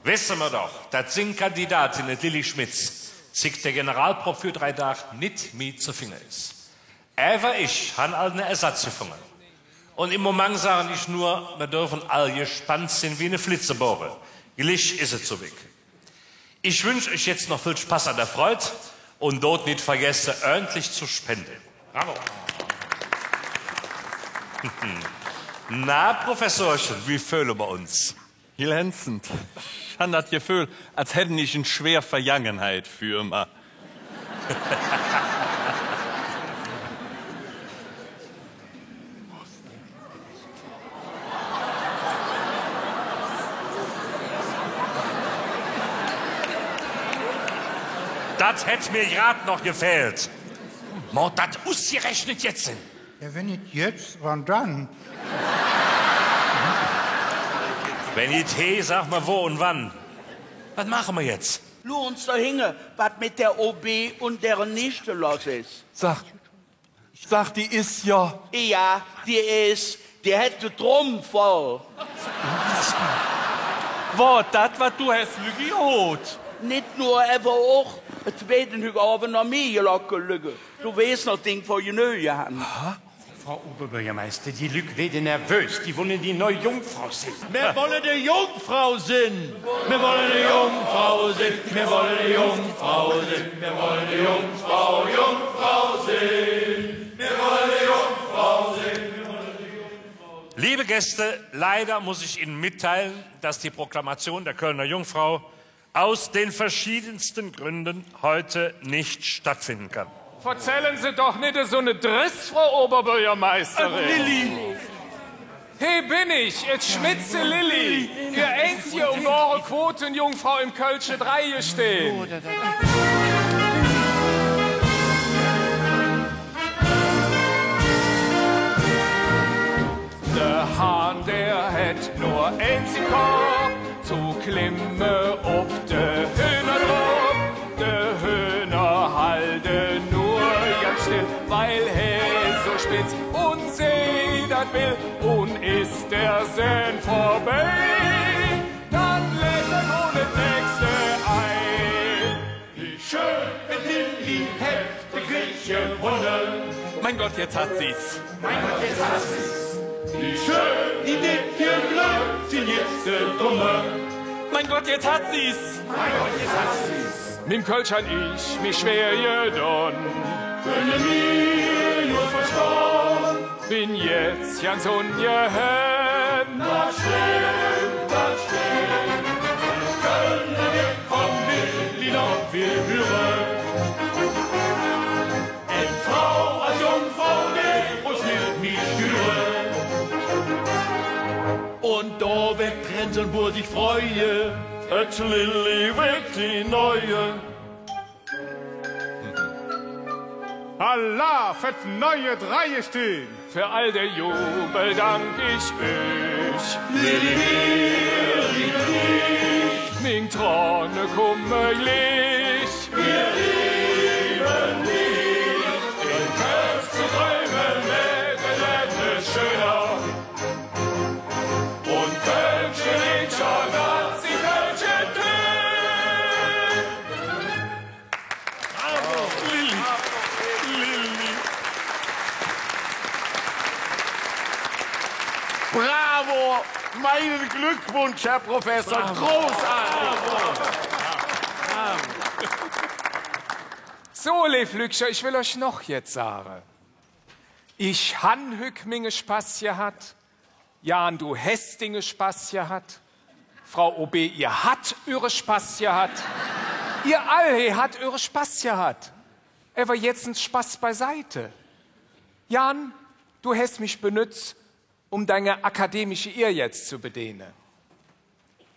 Wesse mer doch, dat sing Kandidatin, et Lilly Schmitz, zick der Generalprob för drei Dag nit mih ze finge es. Ävver ich han ald ne Ersatz gefunge. Un em Moment sage ich nor, mer dörfe all gespannt sin wie ne Flitzeboge. Glich es et su wigg. Ich wünsch üch jetz noch vill Spass an der Freud un dot nit vergesse, ööntlich ze spende. Bravo. Na, Professorche, wie föhle mer uns? Glänzend. Ich han dat Geföhl, als hätten ich en schwer Vergangenheit för mer. Dat hätt mer grad noch gefählt. Moot dat usgerechnet jetz sin? Jo, wann nit jetz, wann dann? Wann nit hee, sag mer wo un wann. Wat maache mer jetz? Luur ens do hinge, wat met der O B un deren Nichte loss es. Sag, sag, die es jo. Jo, die es, die hät de Trumm voll. Wor dat, wat do häs, Lück gehoot? Nit nor, ävver och, et weeden hügg Ovend noch mih Glocke lügge. Do wees noch, Ding vör Genöge han. Aha. Frau Oberbürgermeister, die Lück weede nervös, die wolle die neue Jungfrau sin. Mer wolle de Jungfrau sin! Mer wolle de Jungfrau sin! Mer wolle de Jungfrau sin! Mer wolle de Jungfrau, Jungfrau sin! Mer wolle de Jungfrau sin! Liebe Gäste, leider muss ich Ihnen mitteilen, dass die Proklamation der Kölner Jungfrau aus den verschiedensten Gründen heute nicht stattfinden kann. Verzälle Se doch nit esu ene Dress, Frau Oberbürgermeisterin. Äh, Lilly. He ben ich, et Schmitze Lilly, Ehr einzige un wahre Quotenjungfrau em kölsche Dreigestirn. Der Hahn, dä hät nor einzig Kopp, ze klemme op de Höhner drop. De Höhner halde nor ganz still, weil hä es su spitz un se dat will. Un es der Sinn vörbei, dann lädt hä nor et nächste ei. Wie schön, et Lilly hät der Kreeg gewonne. Mein Gott, jetzt hat sie's. Mein Gott, jetzt hat sie's. Wie schön, die nit geglöck sin, jetz de Dumme. Mein Gott, jetzt hat sie's. Mein Gott, jetzt hat sie's. Mem Kölsch han ich mich schwer gedon. Künne mer nor verstonn. Ben jetz ganz ungehemmt. Dat stemmp, dat stemmp. Un do weed Prinzenbuur sich freue, et Lilli weed die Neue. Alaaf, et neue Dreigesteen! För all der Jubel dank ich üch. Lilli, Lilli, Lilli. Ming Trone kumme glich. Mir liebe dich. In Kölsch ze träume, Mädel, et es schöner. Un kölsche Leedcher, dat sin kölsche Tön. Bravo! Lilli! Lilli! Bravo! Meinen Glückwunsch, Herr Professor! Bravo! Großartig! Bravo! Su, leev Lückcher, ich well üch noch jet sage. Ich han hügg minge Spass gehatt. Jan, do häs dinge Spass gehatt. Frau O B, ehr hat üre Spass gehatt. Ehr all, ehr hat üre Spass gehatt. Ävver jetz Spass beiseite. Jan, do häs mich benötz, öm ding akademische Ehrgeiz ze bedinge.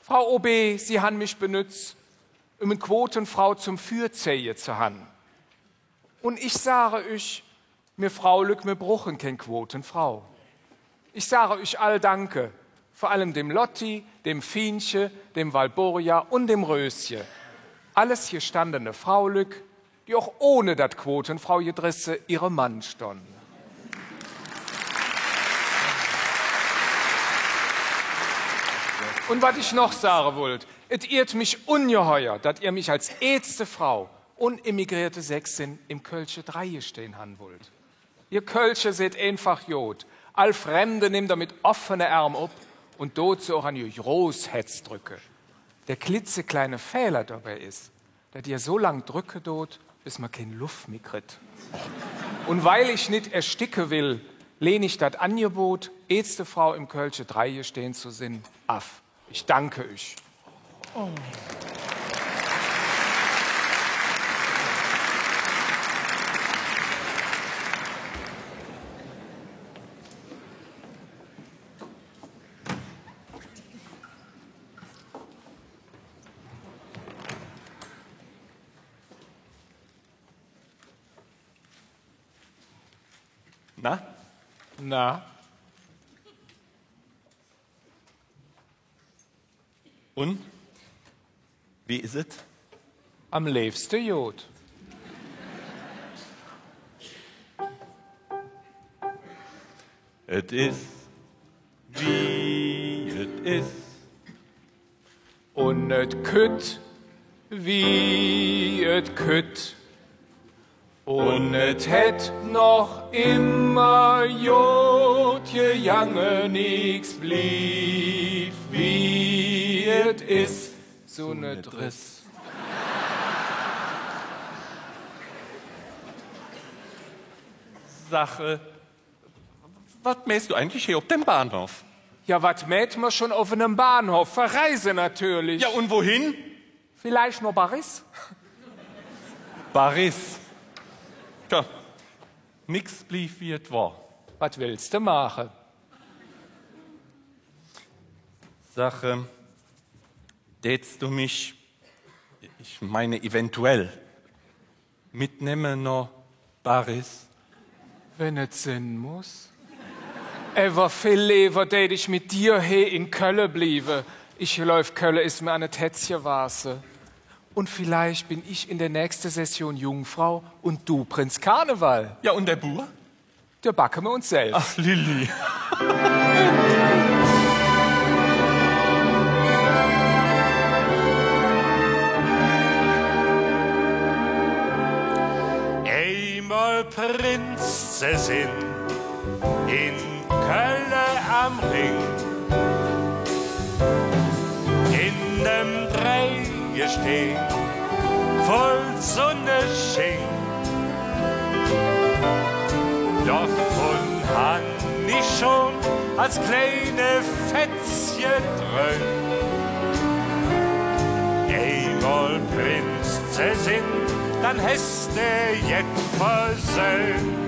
Frau O B, Sie han mich benötz, öm en Quotenfrau zom Vürzeige ze han. Un ich sage üch, mir Fraulück, mir bruche kein Quotenfrau. Ich sage üch all Danke, vör allem dem Lotti, dem Fienche, dem Walburga un dem Rösche. Alles gestandene Fraulück, die och ohne dat Quotenfraugedresse ehre Mann stonn. Un wat ich noch sage wollt, et ehrt mich ungeheuer, dat ehr mich als eetste Frau un emigrierte Sächsin em kölsche Dreigesteen han wollt. Ehr Kölsche sid einfach god. All Fremde nimmp ehr met offene Ärm op un dot se och an ehr groß Hätz dröcke. Der klitzekleine Fähler dobei es, dat ehr su lang dröcke dot, bes mer kein Luff mih kritt. Un weil ich nit ersticke well, lehn ich dat Angebot, eetste Frau em kölsche Dreigesteen ze sin, av. Ich danke üch. Na? Na? Un? Wie es et? Am leevste god. Et es, wie et es. Un et kütt, wie et kütt. Un et hät noch immer god gegange, nix bliev, wie et es, su ne Dress. Sag, äh, wat mähs do eigentlich hee op dem Bahnhoff? Jo, wat mäht mer schon op enem Bahnhoff? Verreise natürlich. Jo, un wohin? Villeich noh Baris? Baris. Tja, nix bliev, wie et wor. Wat wells de maache? Sag, ähm, dätst do mich, ich meine eventuell, metnemme noh Baris? Wann et sin muss. Ävver vill leever dät ich met dir hee en Kölle blieve. Ich gläuv, Kölle es mer an et Hätz gewahße. Un villeich ben ich en der nächste Session Jungfrau un do Prinz Karneval. Jo, un der Buur? Dä backe mer uns selvs. Ach, Lilli. Eimol Prinz ze sin en Kölle am Rhing, en dem Dreigesteen voll Sunnesching. Dovun han ich schon als kleine Fetz gedrömp. Eimol Prinz ze sin, dann häs de jet versöhnt.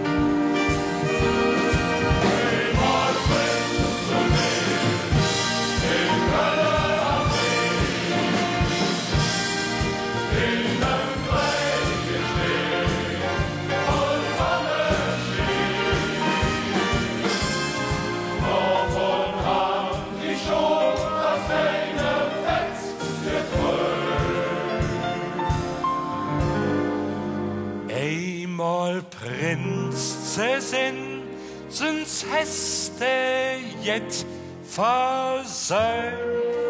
se sin, söns häs de jet versäuf.